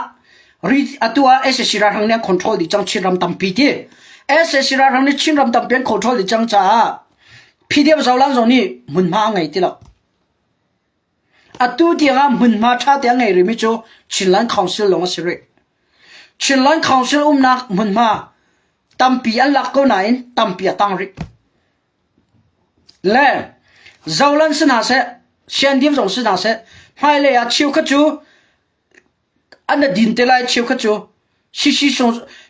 ri atu ah SAC ralhrang nih an control dih cang Chinram tampi ti. SAC ralhrang nih Chinram tampi an control dih cang caah PDF zolan zong nih hmunhma a ngei ti lo. Atu tiangah hmunhma ṭha te a ngei rihmi cu Chinland Council lawng a si rih. Chinland Council umnak hmunhma tampi an lak ko nain tampi a tang rih. Le Zoland si hna seh, Siandim zong si hna seh, hmailei ah cheukhat cu an a din te lai cheukhat cu CC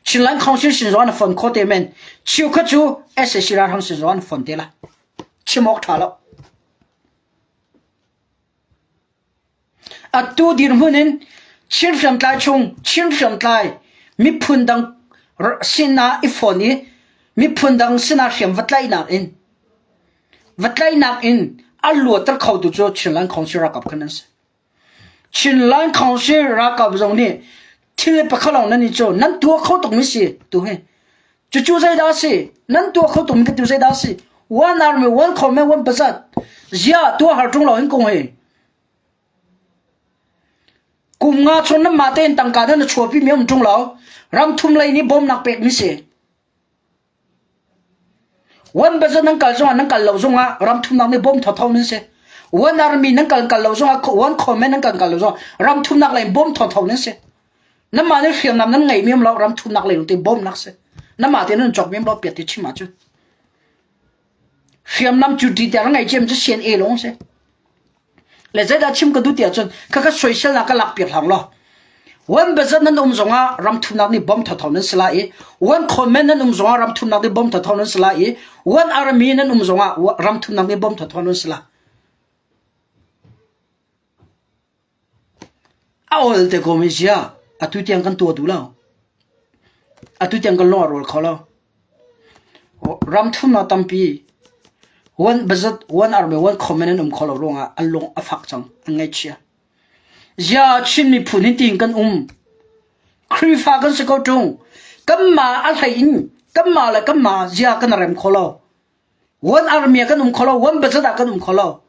Chinland Council sin zong an fon kho te men cheukhat cu SAC ralhrang sin zong an fon te lai. Chim awk ṭha lo. Atu dirhmun in. Chin hriamtlai chung Chin hriamtlai miphun dang sinah i fon i miphun dang sinah hriam va tlaihnak in va tlaihnak in a luater khotu cu Chinland Council ralkap khan an si. Chinland Council ralkap zong nih thil pakhat lawng nan i cu nan tuah kho tukmi si tu hi. Cucu zeidah a si? Nan tuah kho tukmi ka tu zeidah a si? One army, one command, one bazat. Ziah tuah har ṭung lo hin kong hi. Kum nga chung nanmah tein tangka nan i chuahpimi a um ṭung lo. Ram thum lei nih bawmnak pekmi si. One budget nan kal zongah nan kal lo zongah ram thumnak nih bawm thotho nan si. One army nan kal kal lo zongah one command nan kal kal lo zongah ram thumnak lei bawm thotho nan si. Nanmah nih hriamnam nan ngeihmi um lo ram thumnak lei te bawmnak si. Nanmah te nan cawkmi um lo piat ti chim ahcun. Hriamnam cu ti tiang ngei cem cu CNA lawng si. Le zeidah chim ka duh ti ahcun khakha soiselnak ka lak piak hlang law. One budget nan um zongah ram thumnak nih bom thotho nan si lai i one comment nan um zongah ram thumnak nih bom thotho nan si lai i one army nan um zongah ram thumnak nih bom thotho nan si lai. A ol te ko mi sia atu tiang kan tuah duh lo. Atu tiang kan lung a rawl kho lo. Ram thumnak tampi one budget, one army, one comment an um kho lo ruangah an lung a fak cang, an ngaihchia. Ziah Chin miphun hi tiin kan um. Khrihfa kan si ko ṭung. Kanmah a hlei in kanmah le kanmah zia kan rem kho lo. One army ah kan um kho lo, one budget ah kan um kho lo.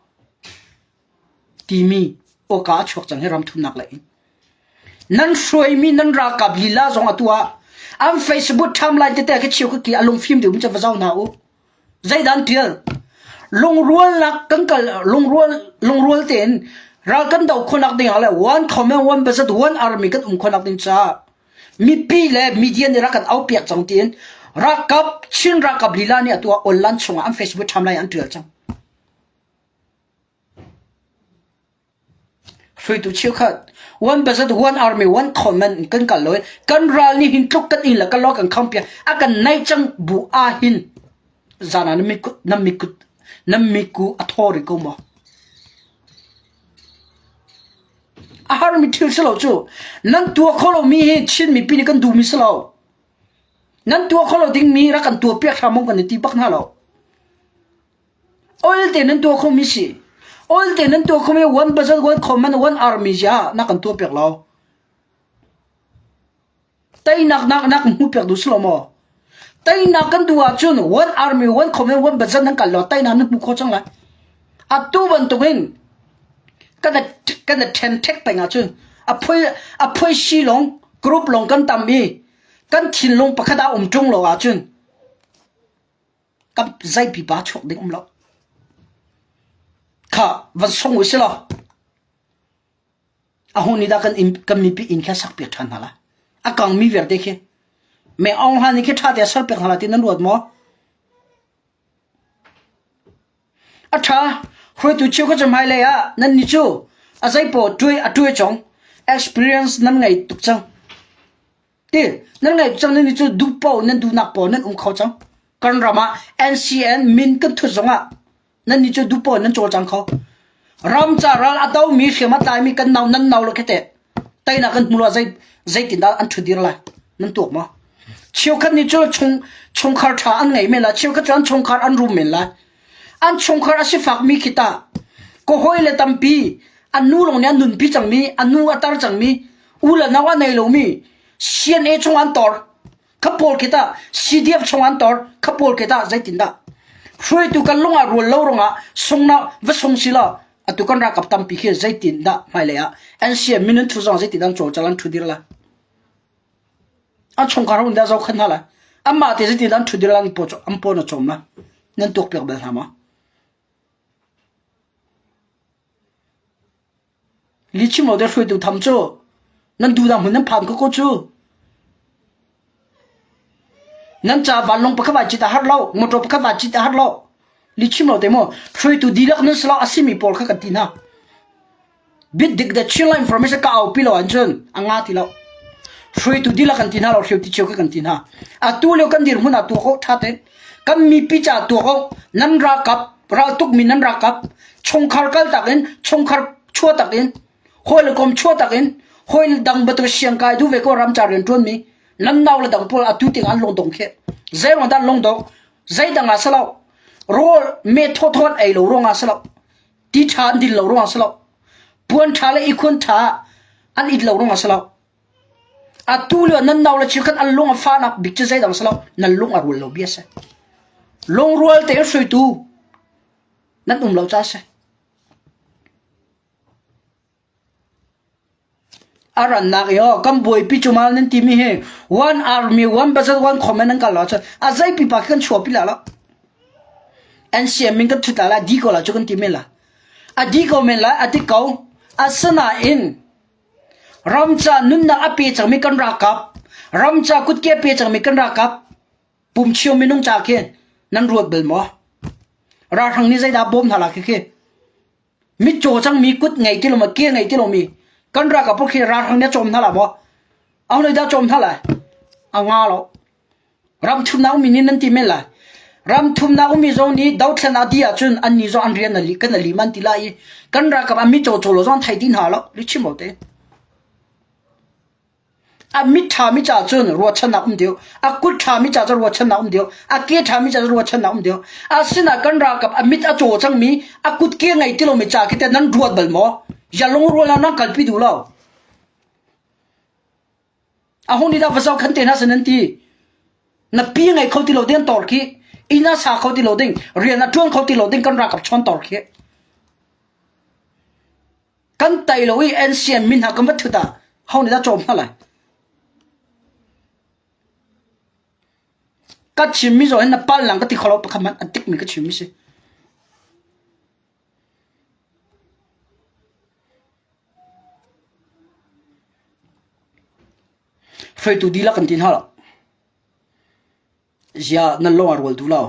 Timi awka a chuak cang hi ram thumnak lei in. Nan hruaimi nan ralkap lila zong atu ah an Facebook timeline tete khi cheu khi a lungfim deuh mi cu va zoh hna u. Zeidah an ṭial? Lungrualnak kan kal lungrual lungrual tein ral kan doh khawhnak ding ah le one common one budget one army kan um khawhnak ding caah mipi le media nih rak kan aupiak cang tiin ralkap Chin ralkap lila nih atu ah online chungah an Facebook timeline an ṭial cang. Hruaitu cheukhat one budget one army one command kan kal lo i kan ral nih hin tluk kan inn le kan lo kan khampiak a kan naih cang bu ah hin zan ah na mikut na mikut na miku a thaw rih ko maw? A harmi thil si lo cu nan tuah kho lomi hi Chin mipi nih kan duhmi si lo. Nan tuah kho lo dingmi rak kan tuahpiak hram kan i ti bak hna lo. Oil te nan tuah khomi si. Oil te nan tuah khomi one budget, one command, one army zia na kan tuah piak lo. Teinak nak nak hmu piak duh si lo maw? Teinak kan duh ahcun one army, one command, one budget nan kal lo teinak nan hmu kho cang lai. Atu bantukin kan kan ṭhen ṭhek peng ahcun a phoi a phoi si long group long kan tam i kan thinlung pakhat ah um ṭung lo ahcun Kan zei pipa chuak ding um lo. Kha van song u si law a hu nih dah kan inn kan mipi inn kha sak piak ṭhan hna la. A kangmi vialte khi me Aung Hlan nih khi ṭha te a ser piak hna la ti nan ruat maw? A ṭha hruaitu cheu kha cu hmailei ah nan nih cu a zeipaw ṭuai a ṭuai cong experience nan ngei tuk cang. Ti nan ngaih cang ni cu duh paoh nan duhnak paoh nan um kho cang. Kan ram ah NCN min kan thut zongah nan nih cu duh paoh nan cawlcang kho. Ram ca ral a domi hriam a tlaimi kan nau nan nau lo khi teh teinak kan hmu lo zei zeitindah an ṭhudir lai nan tuak maw? Cheukhat nih cu chung chungkhar ṭha an ngei men lai cheukhat cu an chungkhar an rum men lai. An chungkhar a sifakmi khi tah ka hawile tampi an nu lawng nih an nunpi cangmi an nu a tar cangmi u le nau a nei lomi CNA chung an tor kha pawl khi tah CDF chung an tor kha pawl khi tah zeitindah hruaitu kan lung ah rual lo ruangah sungnak va sung si law atu kan ralkap tampi khi zeitindah hmailei ah NCM minun thu zong zeitindah an cawlcang an thu dir la an chungkhar hun dah zohkhan hna la anmah te zeitindah an thu dir la an paw an paw na cawm la nan tuak piak bal hna ma Lihchim lo te hruaitu tham cu nan duhnak hmun nan phan ko ko cu. Nan ca vanlawng pakhat vai cit a har lo, motor pakhat vai cit a har lo. Lihchim lo te maw hruaitu dihlak nan si lo a simi pawl kha kan ti hna. Bit dik the Chinland information ka aupi lo ahcun a nga ti lo. Hruaitu dihlak kan ti hna lo, hruaitu cio kan ti hna. Atu lio kan dirhmun ah tuah ko tha tein. Kan mipi ca tuah ko nan ralkap raltukmi nan ralkap chungkhar kaltak in chungkhar chuahtak in hawi le kom chuahtak in. Hawi dang bantuk siang kai duh ve ko ram ca rian ṭuan mi nan nau le dang pawl atu tiang an lungdong khi. Zei ruang dah an lungdong? Zei dang ah si lo. Rawl me thawthaw an ei lo ruang ah si lo. Ti ṭha an din lo ruang ah si lo. Puan ṭha le ihkhun ṭha an it lo ruang ah si lo. Atu lio nan nau le cheukhat an lung a fahnak bik cu zeidang si lo, nan lung a rual lo bia si. Lungrual tein hruaitu nan um lo ca si. A rannak i aw kan buaipi cu mal nan timi hi one army one budget one comment nan kal lo ahcun a zei pipa khi kan chuahpi la lo. NCM min kan thut la la di ko la cu kan ti men la. A di ko men la a ti ko. Asinain Ramca nunnak a pe cangmi kan ralkap, ramca kutke a pe cangmi kan ralkap, pumchio minung ca khi nan ruat bal maw? Ralhrang nih zeidah bawm hna la khi khi? Mitcaw cangmi kut ngei ti lo ma ke ngei ti lomi kan ralkap pawl khi ralhrang nih a cawm hna la maw? Aho nih dah cawm hna lai? A nga lo. Ram thumnak ummi nih nan ti men lai. Ram thumnak ummi zong nih dothlen a dih ahcun annih zong an rian a li, kan a lim an ti lai i kan ralkap an mitcaw caw lo zong an thei ti hna lo. Lihchim lo te. A mit ṭhami ca cun ruahchannak um deuh. A kut ṭhami ca cun ruahchannak um deuh. A ke ṭhami ca cun ruahchannak um deuh. Asinain kan ralkap a mit a caw cangmi, a kut ke ngei ti lomi ca khi teh nan ruat bal maw? Ya lungrual ah nan kalpi duh lo. A hung nih dah va zohkhenh te hna seh nan ti. Na pi ngei kho ti lo ding tor khi, inn a sa kho ti lo ding, rian a ṭuan kho ti lo ding kan ralkap chawn tor khi. Kan tai lo i NCM min hna kan va thut ah ho nih dah cawm hna lai? Ka chimmi zaw hin na pal lang ka ti kho lo pakhat hmanh a tikmi ka chimmi si. Hruaitu dihlak kan ti hna lo. Ziah nan lung a rual duh lo?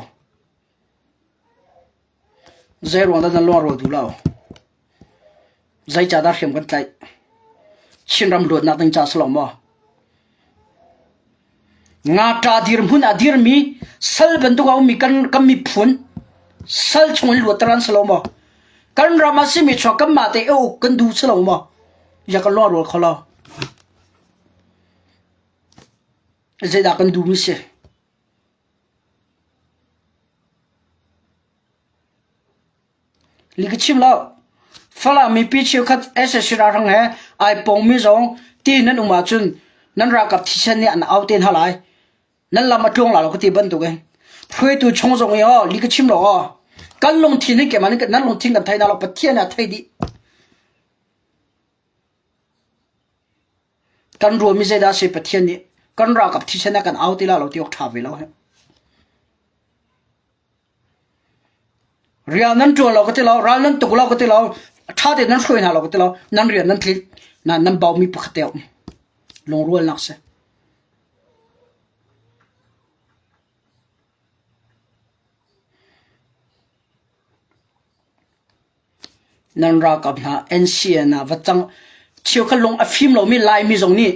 Zei ruang dah nan lung a rual duh lo? Zeicahdah hriam kan tlaih? Chinram luatnak ding ca si lo maw? Ngakṭah dirhmun ah dirmi sal bantuk a ummi kan, kan miphun sal chung in luatter an si lo maw? Kan ram a simi chuak kanmah te i uk kan duh si lo maw? Ya kan lung a rual kho lo. Zeidah kan duhmi si? Li ka chim lo. Falam mipi cheukhat sac ralhrang he ai pongmi zong ti nan um ahcun nan ralkap thisen nih an au te hna lai. Nan lam a tluang la lo ka ti bantuk in. Hruaitu chung zong i aw li ka chim lo aw. Kan lungthin hi keimah nih nan lungthin kan thei hna lo Pathian nih a thei dih. Kan ruahmi zeidah a si Pathian nih kan ralkap thisen a kan au ti la lo ti awk ṭha ve lo he. Rian nan ṭuan lo ka ti lo, ral nan tuk lo ka ti lo, ṭha tein nan hruai hna lo ka ti lo, nan rian nan tlinh, nan nan baumi pakhat te a um. Lungrualnak si. Nan ralkap hna NCN ah va cang cheukhat lung a fim lomi Laimi zong nih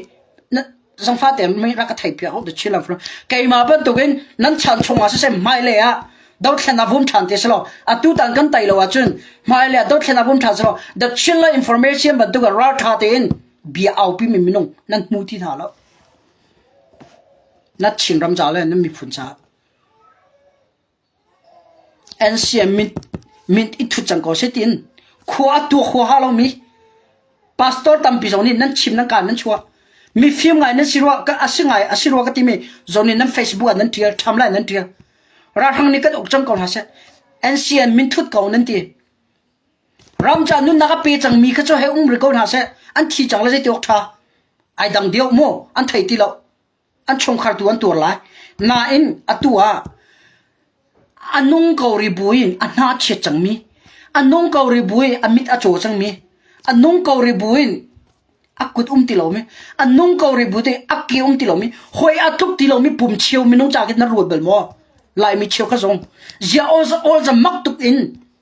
zangfah tein mei rak ka theihpiak u ti lam keimah bantukin nan chan chungah siseh hmailei ah dothlen a vum ṭhan ti si lo atu tan kan tai lo ahcun hmailei ah dothlen a vum ṭhan si lo the Chinland information bantuk ah ralṭha tein bia aupi mi minung nan hmu ti hna lo na Chinram ca le nan miphun caah NCM min i thut cang ko seh tiin khua a tuak huaha lomi pastor tampi zong nih nan chim nan kaan nan chuah. Mifim ngai nan si rua ka a si ngai a si rua ka timi zong nih nan Facebook ah nan ṭial ṭham lai nan ṭial. Ralhrang nih kan uk cang ko hna seh. NCM min thut ko nan ti. Ram ca nunnak a pe cangmi kha cu hei um rih ko hna seh. An thi cang le zeiti awk ṭha. Ai dang deuh mu an thei ti lo. An chungkhar tu an tuar lai. Nain atu ah a nung ko ri buin a hna chiat cangmi, a nung ko ri buin a mit a caw cangmi, a nung ko ri buin a kut um ti lomi, a nung ko ri bu te a ke um ti lomi, hoi a tluk ti lomi pum cheu minung ca khin na ruat bal maw? Laimi cheu kha zong zia ol za mak tuk in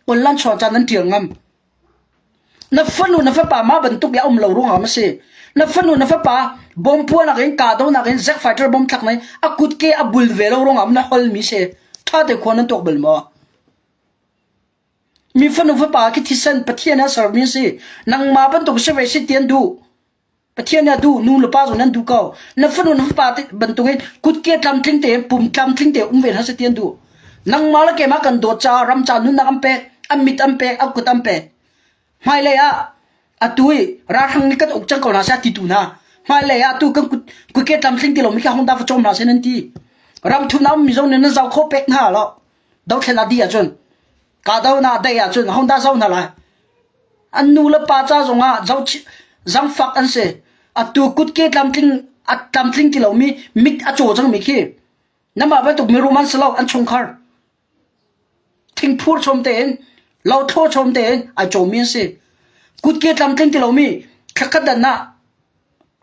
online chuan ca nan tial ngam. Na fanu na fapa mah bantuk i a um lo ruangah maw si? Na fanu na fapa bom puahnak in kahdohnak in jet fighter bom thlak in a kutke a bul ve lo ruangah na holmi si? Ṭha te khua nan tuak bal maw? Mi fanu fapa khi thisen Pathian a sermi si. Nangmah bantuk si ve si ti an duh. Pathian nih a duh, nu le pa zong nan duh ko. Na fanu na fapa bantukin kutke tlamtling tein pum tlamtling tein um ve hna seh ti an duh. Nangmah le keimah kan dawt caah ram ca nunnak an pek, an mit an pek, an kut an pek. Hmailei ah atu i ralhrang nih kan uk cang ko hna seh a ti tu hna. Hmailei ah atu kan kut kutke tlamtling ti lomi kha hung dah va cawm hna seh nan ti. Ram thumnak ummi zong nih nan zau khawh pek hna lo. Dothlen a dih ahcun kahdohnak a daih ahcun hung dah zau hna lai. An nu le pa ca zongah zangfak an si. Atu kutke tlamtling a tlamtling ti lomi mit a caw cangmi khi namah bantuk mirum an si lo an chungkhar thingphur chom tein lothlo chom tein ai cawmmi an si. Kutke tlamtling ti lomi thlakhat dan ah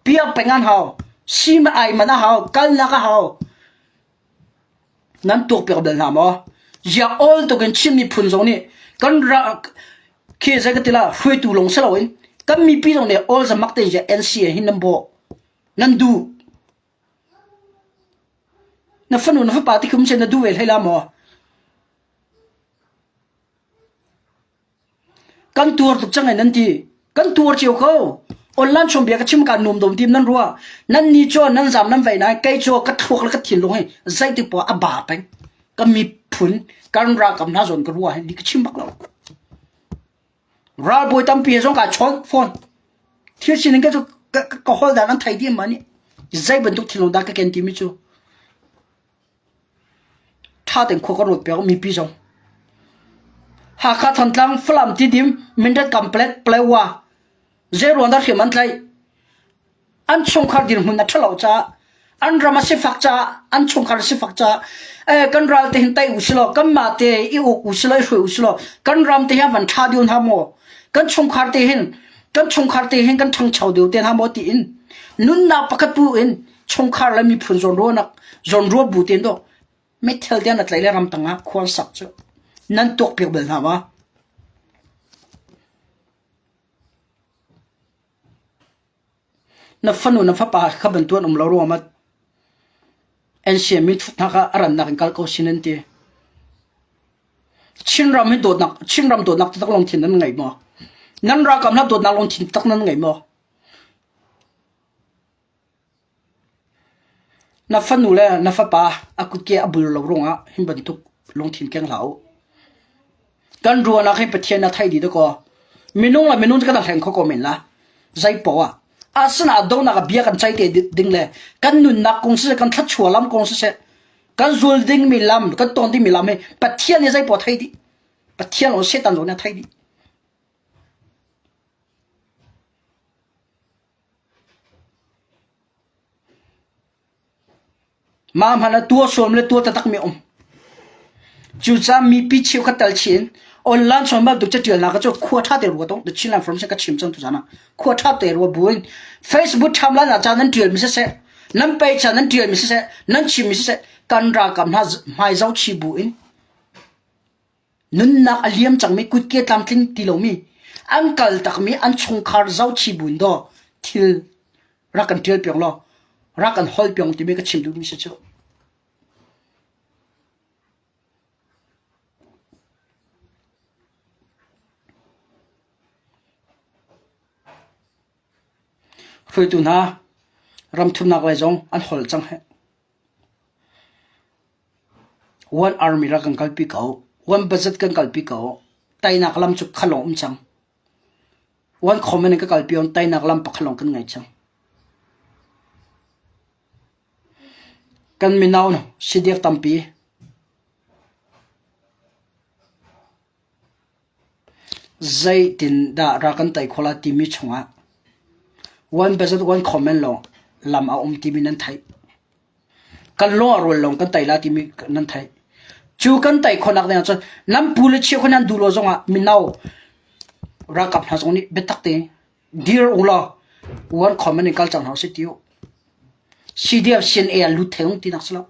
piak peng an hau sim ai man a hau kalnak a hau Nan tuakpiak bal hna maw? Ziah awl tuk in Chin miphun zong nih kan ra khi zei ka ti la hruaitu lawng si loin kan mipi zong nih awl zamak tein ziah NCA hi nan bawh nan duh na fanu na fapa ti khum na duh ve hlei la maw? Kan tuar tuk cang ai nan ti. Kan tuar cio ko. Online chom bia ka chim ka nuam dom tim nan rua. Nan ni cu nan zam nan vei nain kei cu ka thluak le ka thinlung hi zeitik poah a ba peng. Ka miphun kan ralkap hna zawn ka rua hi ka chim bak lo. Ralbawi tampi he zong ka chawn fawn. Thil sining ka cu ka hol dan an thei dih ma nih. Zei bantuk thinlung dah ka ken timi cu. Ṭha tein khua kan ruat piak mipi zong. Hakha Thantlang Falam Tidim Mindat Kamplet Palewa zeiruang dah hriam an tlaih? An chungkhar dirhmun a ṭhalo caah an ram a sifak caah an chungkhar a sifak caah eh, kan ral te hin tai u silaw kanmah te i uk u silaw i hruai u silaw kan ram te hi van ṭha deuh hna maw kan chungkhar te hin kan chungkhar te hin kan ṭhangcho deuh te hna maw tiin nunnak pakhat pu in chungkhar le miphun zawnruahnak zawnruah bu tein dawh meithal tiang na tlaih le ramtang ah khual sak cu nan tuakpiak bal hna ma? Na fanu na fapa kha bantu an um lo ruang ah NCM min thut hna kha a rannak in kal ko sin an ti. Chinram hi dawtnak Chinram dawtnak taktak lungthin nan ngei maw? Nan ralkap hna dawtnak lungthin tak nan ngei maw? Na fanu le na fapa a kutke a bul lo ruangah hi bantuk lungthin keng hlah u. Kan ruahnak hi Pathian a theih dih dakaw. Minung le minung cu kan hleng kho ko men la. Zei poah ah. Asinain donak ah bia kan ceih te ding le kan nunnak kong siseh, kan thluachuah lam kong siseh, kan zul dingmi lam, kan tawn dingmi lam hi Pathian nih zei poah a theih dih. Pathian lo Satan zong nih a theih dih. Mah hmanh ah tuah suam le tuah taktak mi a um. Cucaah mipi cheukhat tal chih in online chawn bantuk catialnak cu khua ṭha te rua tong The Chinland Forum ka chim cang tuzan ah khua ṭha te rua buin Facebook timeline ah ca nan ṭial mi siseh nan page ah nan ṭial mi siseh nan chim mi siseh kan ralkap hna hmai zoh chih bu in Nunnak a liam cangmi kutke tlamtling ti lomi an kal takmi an chungkhar zohchih buin daw thil rak kan ṭial piak law rak kan holh piak timi ka chim duhmi si cu. Hruaitu hna ramthumnak lei zong an holh cang heh. One army rak kan kalpi ko. One budget kan kalpi ko. Teinak lam cu khalong um cang. One comment in ka kalpi on teinak lam pakhalong kan ngei cang. Kan mino CDF tampi Zeitindah ral kan tei khawh lai timi chungah one budget one comment lawng lam a um timi nan theih. Kan lung a rual lawng kan tei lai timi nan theih. Cu kan tei khawhnak ding ahcun nan pu le chia kha nan duh lo zongah mino ralkap hna zong nih biatak tein dir u law one comment in kal cang hna usih ti u. CDF CNA ah lut theng tinak si lo.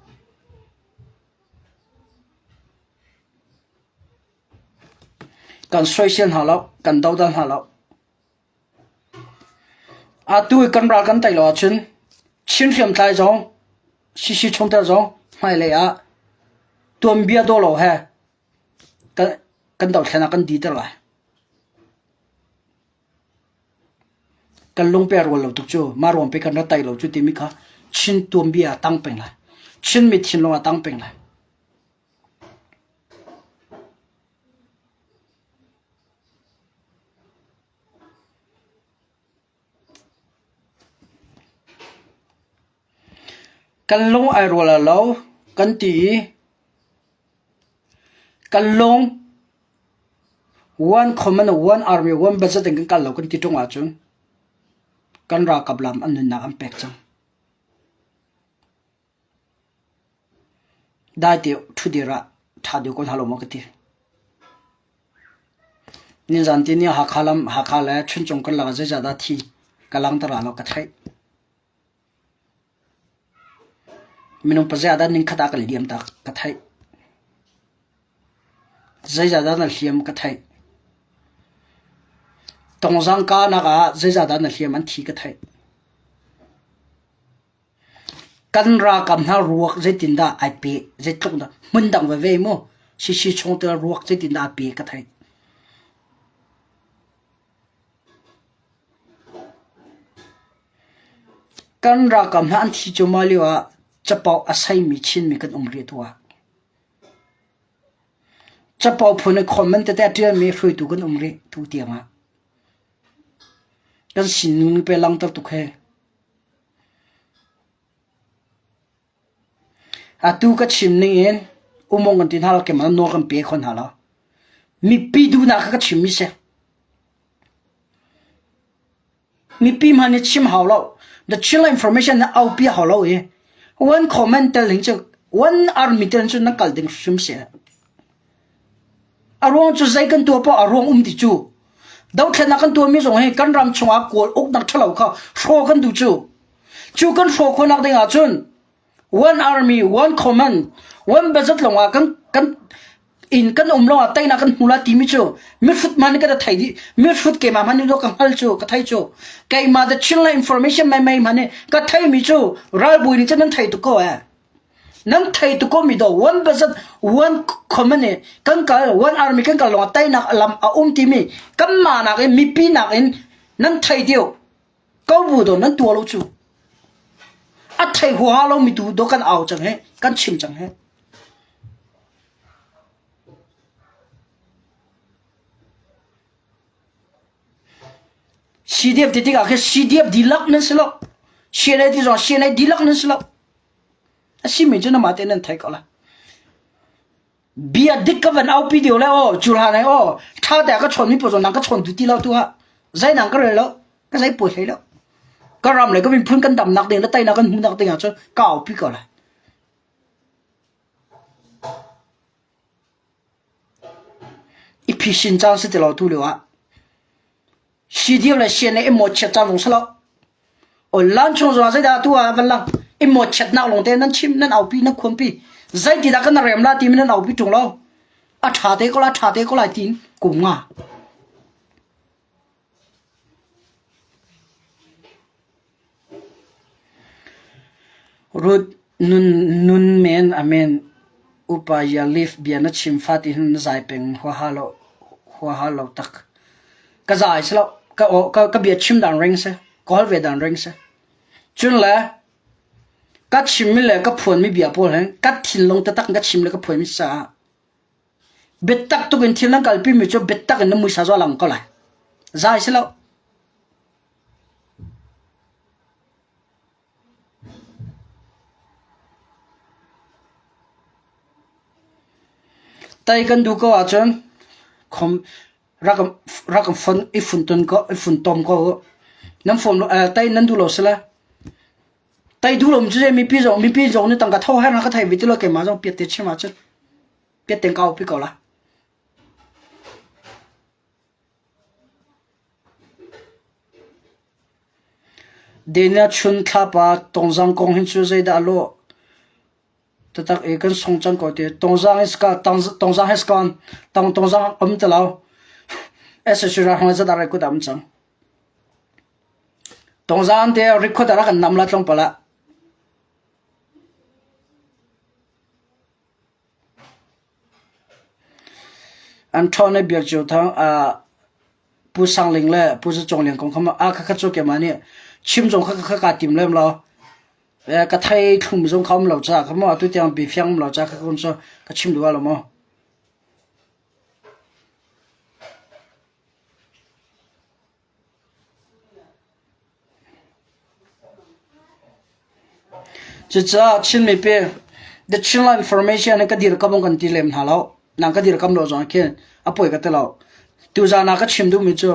Kan soisel hna lo, kan dodal hna lo. Atu i kan ral kan tei lo ahcun Chin hriamtlai zong, CC chungtel zong hmailei ah tuanbia daw lo he kan, kan dothlen ah kan diter lai. Kan lung pe rual lo tuk cu mah ruang pe kan ra tai lo cu timi kha Chin tuanbia ah tang peng lai. Chinmi thinlung ah tang peng lai. Kan lung ai rual lo kan ti i kan lung one common one army one budget in kan kal lo kan ti ṭung ahcun kan ralkap lam an nunnak an pek cang. Dai te ṭhudir ah ṭha deuh ko hna lo maw ka ti. Nizan tini Hakha lam Hakha le Chuncung karlak ah zeizah dah thi ka langhter la lo ka theih. Minung pazia dah ningkhat ah kan liam tak ka theih. Zeizah dah na hliam ka theih. Tongzang kahnak ah zeizah dah na hliam an thi ka theih. Kan ralkap hna ruak zeitindah ai peh, zeitluk dah hmundang veve maw sisi chungtel ruak zeitindah aa pe ka theih. Kan ralkap hna an thi cuahmah lio ah capo a seimi Chinmi kan um rih tu ah. Capo phun in comment tete a ṭialmi hruaitu kan um rih tu tiang ah. Kan sining pe langhter tuk he. Atu ka chim ning in umong kan ti hna lo keimah nawl kan pe kho hna lo. Mipi duhnak kha ka chimmi si. Mipi hmanh nih chim hau lo. The Chinland information na aupi hau lo i one comment tel ding cu one army tel cu na kal ding hrim si. A ruang cu zei kan tuah poah a ruang um ti cu. Dothlennak kan tuahmi zong hi kan ram chungah Kawl uknak ṭhalo kha hrawh kan duh cu. Cu kan hrawh khawhnak ding ahcun one army, one command, one budget lawngah kan kan in kan um lawngah teinak kan hmu la timi cu mihrut man kan thei dih mihrut keimah hmanh nih ka hngal cu ka thei cu keimah the Chinland information mai mai hmanh nih ka theimi cu ralbawi nih cun nan thei tuk ko eh Nan thei tuk ko mi do one budget one common i kan kal one army kan kal lawngah teinak lam a um timi kanmah nakin mipi nakin nan thei deuh ko bu do nan tuah lo cu a thei huaha lo mi tu do kan au cang he kan chim cang he CDF ti tikah khi CDF dihlak nan si lo CNA ti zong CNA dihlak nan si lo A simi cu namah tein nan theih ko lai. Bia dik ka van aupi deuh le aw cu hlan ai aw ṭha te ka chawn mi pawl zong nang ka chawn tu ti lo tu ah zei nang ka rel lo ka zei puai hlei lo ka ram le ka miphun kan damnak ding le teinak kan hmuhnak ding ah cun ka aupi ko lai. I phisin caan si ti lo tu lio ah CDF le CNA i mawchiat caan zong si lo. Online chung zongah zeidah tu ah van lang i mawchiatnak lawng te nan chim nan aupi nan khuanpi zeiti dah kan rem la timi nan aupi ṭung lo. A ṭha te ko lai ṭha te ko lai tiin kum nga. Ruth nun nun men amen upa Yalif bia na chim fa ti hin na zai peng huaha lo huaha lo tak. Ka zai si lo ka ka ka bia chim dan ring si ka hol ve dan ring si. Cun le ka chimmi le ka phuanmi bia pawl hin ka thinlung taktak in ka chim le ka phuanmi caah biatak tuk in thil nan kalpi mi cu biatak in na muisa zual lang ko lai. Zai si lo. Tai kan duh ko ahcun khom rak rak fon i funton ko i funtom ko u. Nan fom tai nan duh lo sila. Tai duh lo cu mipi zong mipi zong nih tangka tho her na ka thei ve ti lo keimah zong piat te chim ahcun piat ten kau pi ko la. Daniel chun thlapa Tongzang kong hin cu zeidah a lawh? Taktak i kan sung cang ko ti. Tongzang is ka Tongzang has gone. Tong Tongzang um ti lo. SSU ralhrang zat ah record am cang. Tongzang te record a rak kan nam la tlawmpal ah. An ṭhawn i Biak Cio Thang ah. Pu Sang Ling le Pu Za Cung Lian kong kha a kha kha cu keimah nih chim zong kha kha kaa tim lem lo. Ka thei thlum zong kha um lo caah kha maw atu tiang bi fiang um lo caah kha kun cu ka chim duh lo maw. Cucaah Chin mipi The Chinland Information hi ka dirkamh kan ti lem hna lo. Nang ka dirkamh lo zong khin a poi ka ti lo. Tuzaan ah ka chim duhmi cu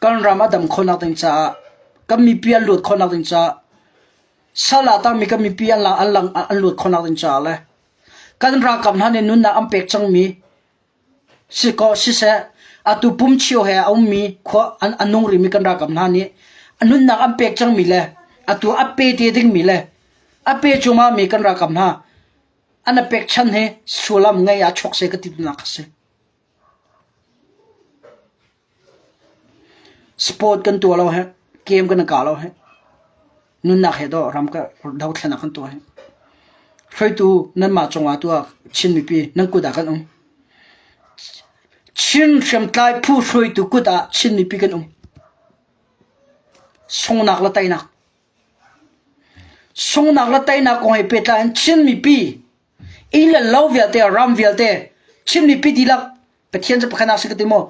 kan ram a dam khawhnak ding caah kan mipi an luat khawhnak ding caah sal ah tangmi kan mipi an lang an lang an luat khawhnak ding caah le kan ralkap hna nih nunnak an pek cangmi Si kaw siseh, atu pumchio he a ummi khua an a nung rihmi kan ralkap hna nih a nunnak an pek cangmi le atu a pe te dingmi le a pe cuahmahmi kan ralkap hna an a pekchan hi sullam ngei ah chuak seh ka ti duhnak a si. Sport kan tuah lo he, game kan i kah lo he, nunnak he dawh ram ka dothlennak kan tuah hi. Hruaitu nanmah cungah tu ah Chin mipi nan kut ah kan um. Chin hriamtlai phu hruaitu kut ah Chin mipi kan um. Sungnak le teinak. Sungnak le teinak kong he pehtlai in Chin mipi inn le lo vialte ram vialte Chin mipi dihlak Pathian cu pakhat ah si ka ti maw?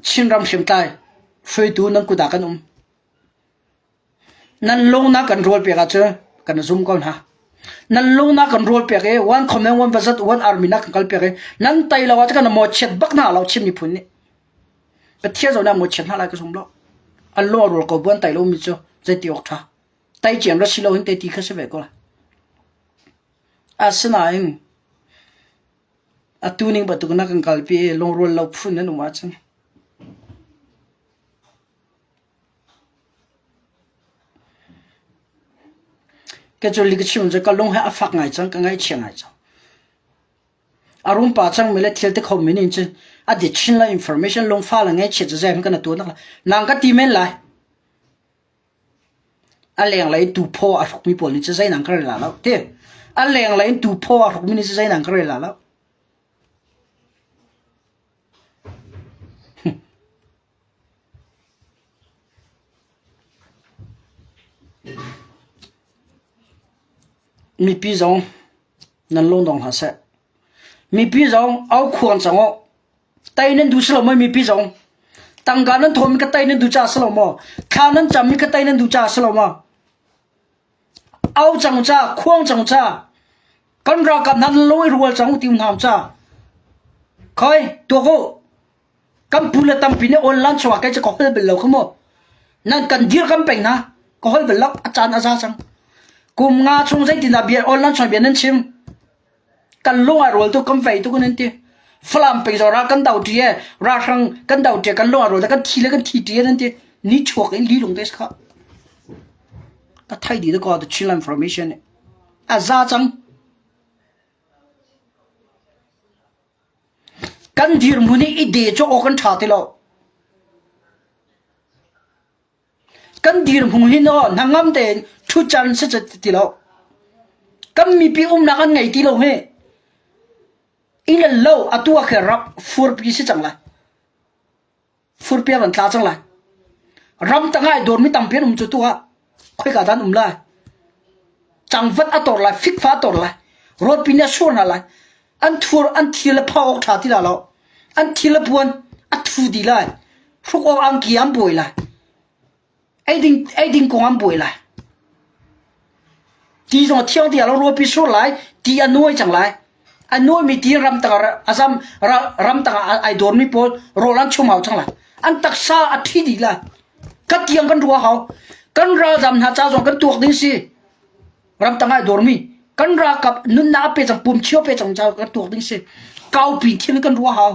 Chinram hriamtlai hruaitu nan kut ah kan um. Nan lung na kan rawl pek ahcun kan zum ko hna. Nan lung na kan rawl pek i one command one budget one army na kan kal pek i nan tai lo ahcun kan mawchiat bak hna lo Chin miphun nih. Pathian zong nih a mawchiat hna lai ka zum lo. An lung a rawl ko bu an tai lomi cu zeiti awk ṭha. Tai ciam ra si lo hin te ti kha si ve ko lai. Asinain Atu ning bantuk na kan kalpi i lungrual lo phun nan um ahcun ka cu li ka chim cu ka lung he a fak ngai cang ka ngaihchia ngai cang. A rum pa cang mi le thil te kho mi nih cun a dit chin la information lungfa le ngaihchia cu zei kan tuah nak la nang ka ti men lai. A lenglei in tuphaw a hrukmi pawl nih cun zeidang ka rel la lo ti. A lenglei in tuphaw a hrukmi nih cun zeidang ka rel la lo. Mipi zong nan lungdong hlah seh. Mipi zong au khuang cang uh. Tai nan duh si lo maw mipi zong? Tangka nan thawmi ka tai nan duh caah si lo maw? Thla nan cammi ka tai nan duh caah si lo maw? Au cang ca, khuang cang ca, kan ralkap hna nan lung i rual cang ti hna ca. Khoi, tuak u. Kan pu le tampi nih online chungah kei cu ka hol bal lo kha mu. Nan kan dir kan peng hna. Ka hol bal lo, a caan a za cang. Kum nga chung zeitindah bia online chung bia nan chim? Kan lung a rual tuk kan vei tuk nan ti. Falam peng zong ral kan do ṭi e, ralhrang kan do ṭi kan lung a rual kan thi le kan thi ṭi nan ti. Ni chuak in li lung te kha. Ka thai di ko the Chinland Formation a za cang. Kan dirhmun i i de cu awk kan ṭha ti lo. Kan dirhmun hi naw hnangam tein ṭhutcan si ti lo. Kan mipi umnak an ngei ti lo hi. Inn le lo atu ah khin rak furpi si cang lai. Furpi a van tla cang lai. Ramtang ah ai dawrmi tampi an um cu tu ah khoika dah an um lai. Cangvat a tor lai, fikfa a tor lai, rawlpi nih a sur hna lai. An thur, an thil le phau awk ṭha ti la lo. An thil le puan a thu dih lai. Hruk awk angki an buai lai. Eiding, eiding kong an buai lai. Ti zong a thiang ti lo ruapi sur lai, ti a nuai cang lai. A nuaimi ti ramtang a zam ramtang ah ai dawrmi pawl rawl an chum hau cang lai. An taksa a thi dih lai. Ka tiang kan ruah hau. Kan ralzam hna ca zong kan tuak ding si. Ramtang ai dawrmi kan ralkap nunnak a pe cang pum chio pe cang ca kan tuak ding si. Kaupi thil kan ruah hau.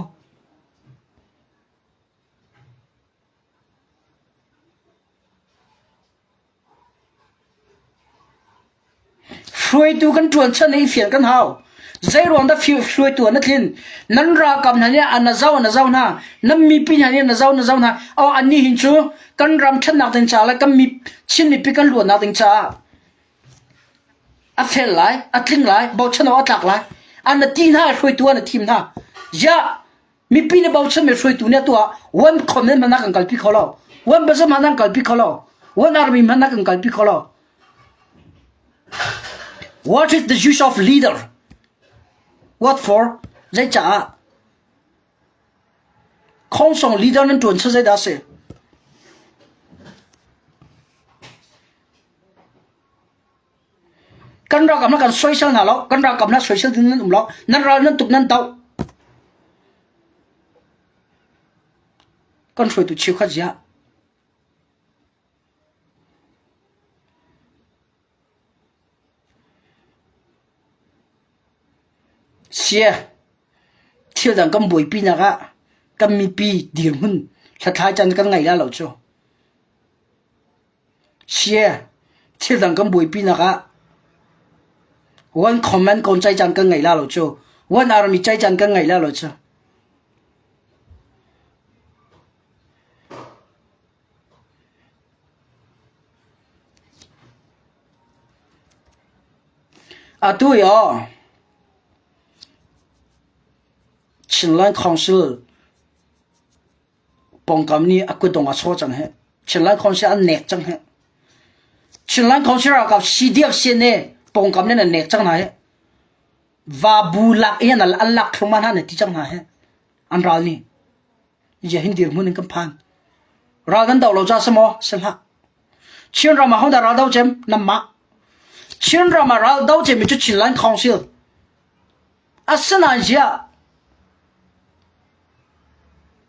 Hruaitu kan ṭuan chan i fian kan hau. Zeiruang dah hruaitu an tlin? Nan ralkap hna nih an zoh an zoh hna. Nan mipi hna nih an zoh an zoh hna. Oh, annih hin cu kan ram ṭhatnak ding caah le kan mi Chin mipi kan luatnak ding caah a fel lai, a tling lai, bochan awk a tlak lai. An na ti hna, hruaitu an na thim hna. Ziah! Mipi nih bochanmi hruaitu nih atu ah one comment hmanh a kan kalpi kho lo. One baza hmanh an kalpi kho lo. One army hmanh a kan kalpi kho lo. What is the use of leader? What for? Zeicaah? Khongsong leader nan ṭuan cu zeidah a si? Kan ralkap na kan soisel hna lo. Kan ralkap na soisel ding nan um lo. Nan ral nan tuk nan doh. Kan hruaitu cheukhat ziah. Sia, thil dang kan buaipinak ah kan mipi dirhmun hlathlai caan kan ngei la lo cu. Sia, thil dang kan buaipinak ah one comment kon cai caan kan ngei la lo cu. One army cai caan kan ngei la lo cu. Atu i aw Chinland Council pawngkam nih a kutdong a chaw cang hih. Chinland Council an nek cang hih. Chinland Council ralkap CDF CNA pawngkam nih an nek cang hna hih. Vabu lak i an lak thluahmah hna na ti cang hna hih. An ral nih. Zia hin dirhmun in kan phan. Ral kan do lo ca si maw? Si hlah. Chin ram ah hodah ral do cem? Nanmah. Chin ram ah ral do cem mi cu Chinland Council. Asinain ziah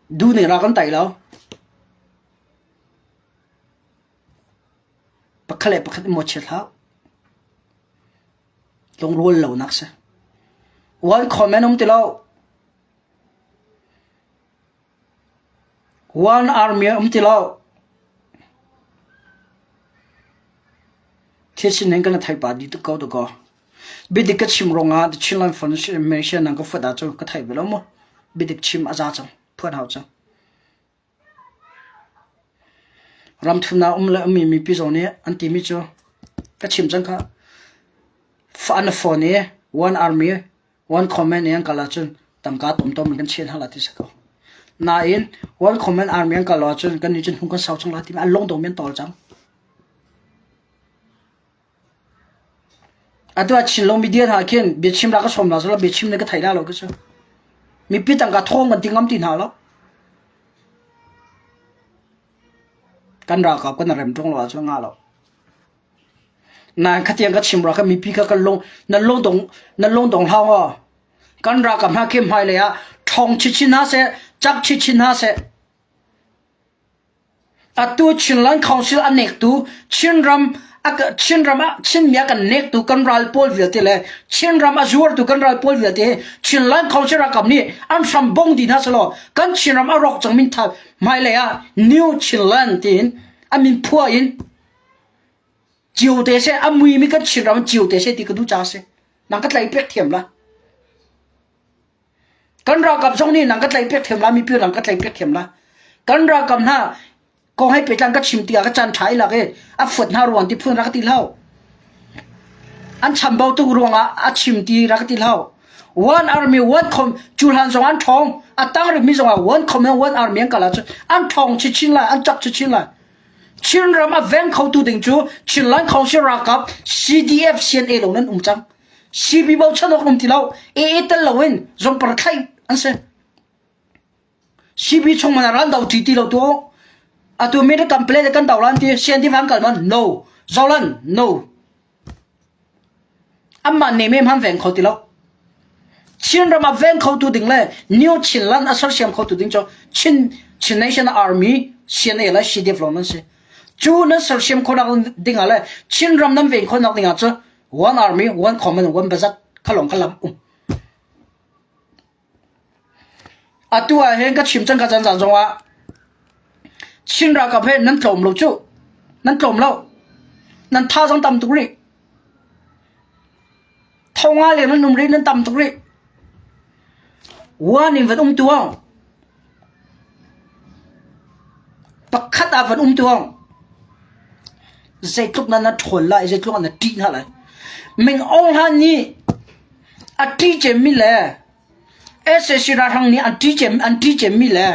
du nih ral kan tai lo. Pakhat le pakhat i mawchiat hlah. Lungrual lo nak si. One comment um ti lo. One army a um ti lo. Thil sining kan thei pah dih tuk ko dakaw. Biadik ka chim ruangah The Chinland Foundation nang ka fuat ahcun ka thei ve lo mu. Biadik chim a za cang. Phuan hau cang. Ramthumnak um le ummi mipi zong nih an timi cu ka chim cang kha. An phone i one army One comment i an kal ahcun tangka tomtom in kan chiah hna lai ti si ko. Nain one comment army an kal lo ahcun kan nih cun hung kan sau cang lai timi an lungdong mi an tawl cang. Atu ah Chinlung media hna khin biachim ra ka sawm hna sala biachim ne ka thei la lo ka cu. Mipi tangka thawng kan ti ngam ti hna lo. Kan ralkap kan rem ṭung lo ahcun nga lo. Nain khatiang ka chim rua kha mipi kha kan lung nan lungdong nan lungdong hlah maw? Kan ralkap hna khi hmailei ah ṭhawng chinchin hna seh, cak chinchin hna seh. Atu Chinland Council a nektu Chinram Chinram ah Chinmi a kan nektu kan ral pawl vialte le Chinram a zuartu kan ral pawl vialte hi Chinland Council ralkap nih an hram bong dih hna selaw kan Chinram a rawk cang min tha hmailei ah New Chinland tiin a min phuah in Cio te seh a muimi kan Chinram cio te seh ti ka duh ca si. Nang ka tlaih piak thiam la. Kan ralkap zong nih nang ka tlaih piak thiam la mipi nang ka tlaih piak thiam la. Kan ralkap hna kong hei pehtlang ka chim tiah ka caan ṭha i lak i a fuat hna ruang ti phun rak ti hlah. An chambau tuk ruangah a chim ti rak ti hlah. One army one com cu hlan zong an ṭhawng a tang rihmi zongah one com one army an kal ahcun an ṭhawng chinchin lai an cak chinchin lai. Chinram a veng khotu ding cu Chinland Council ralkap CDF CNA lo nan um cang. CB bochan awk um ti lo. AA tel loin zongpar thlaih an si. CB chung man ran do ti ti lo tu. Atu mi kan play kan do lan ti CND van kal man no. Zolan no. Anmah nemem han veng kho ti lo. Chinram a veng khotu ding le New Chinland a sersiam khotu ding cu Chin Chin Nation Army CNA le CDF lawng nan si. Cu nan sersiam khawhnak ding ah le Chinram nan ven khawhnak ding ah cu one army, one command, one budget kha lawng kha lam um. Atu ah hin ka chim cang ka caan zan zongah Chin ralkap he nan tlawm lo cu. Nan tlawm lo. Nan thazaang tam tuk rih. Thonga le nan um rih nan tam tuk rih. One in van um tuang. Pakhat ah van um tuang. Zeitluk na na ṭhawn lai, zeitluk na ṭih hna lai. Ming Aung Hlan nih a ṭih cemmi le. SAC ralhrang nih an ṭih cem an ṭih cemmi le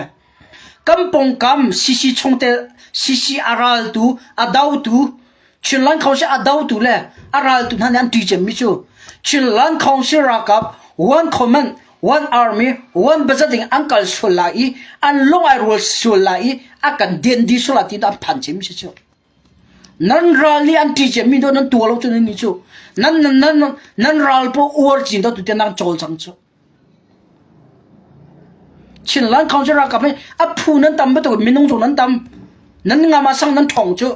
kan pawngkam CC chungtel CC a raltu a dotu Chinland Council a dotu le a raltu hna nih an ṭih cemmi cu Chinland Council ralkap one command one army one budget in an kal sual lai i an lung ai rual sual lai i a kan den dih sual lai ti an phan cemmi si cu. Nan ral nih an ṭih cemmi do nan tuah lo cu nan nih cu nan nan nan ral paoh uar cin do tu tiah nan cawl cang cu. Chinland Council ralkap hi a phu nan tam bantuk minung zong nan tam. Nan ngam ah sang nan ṭhawng cu.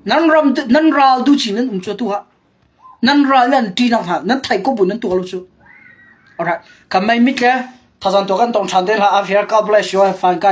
Nan ram nan ral du chin nan um cu tu ah. Nan ral nan ṭi nak hna nan thai ko bu nan tuah lo cu. Alright. Kan mei mit le thazang to kan tong ṭhan te hla. Afir God bless you. Fine guys.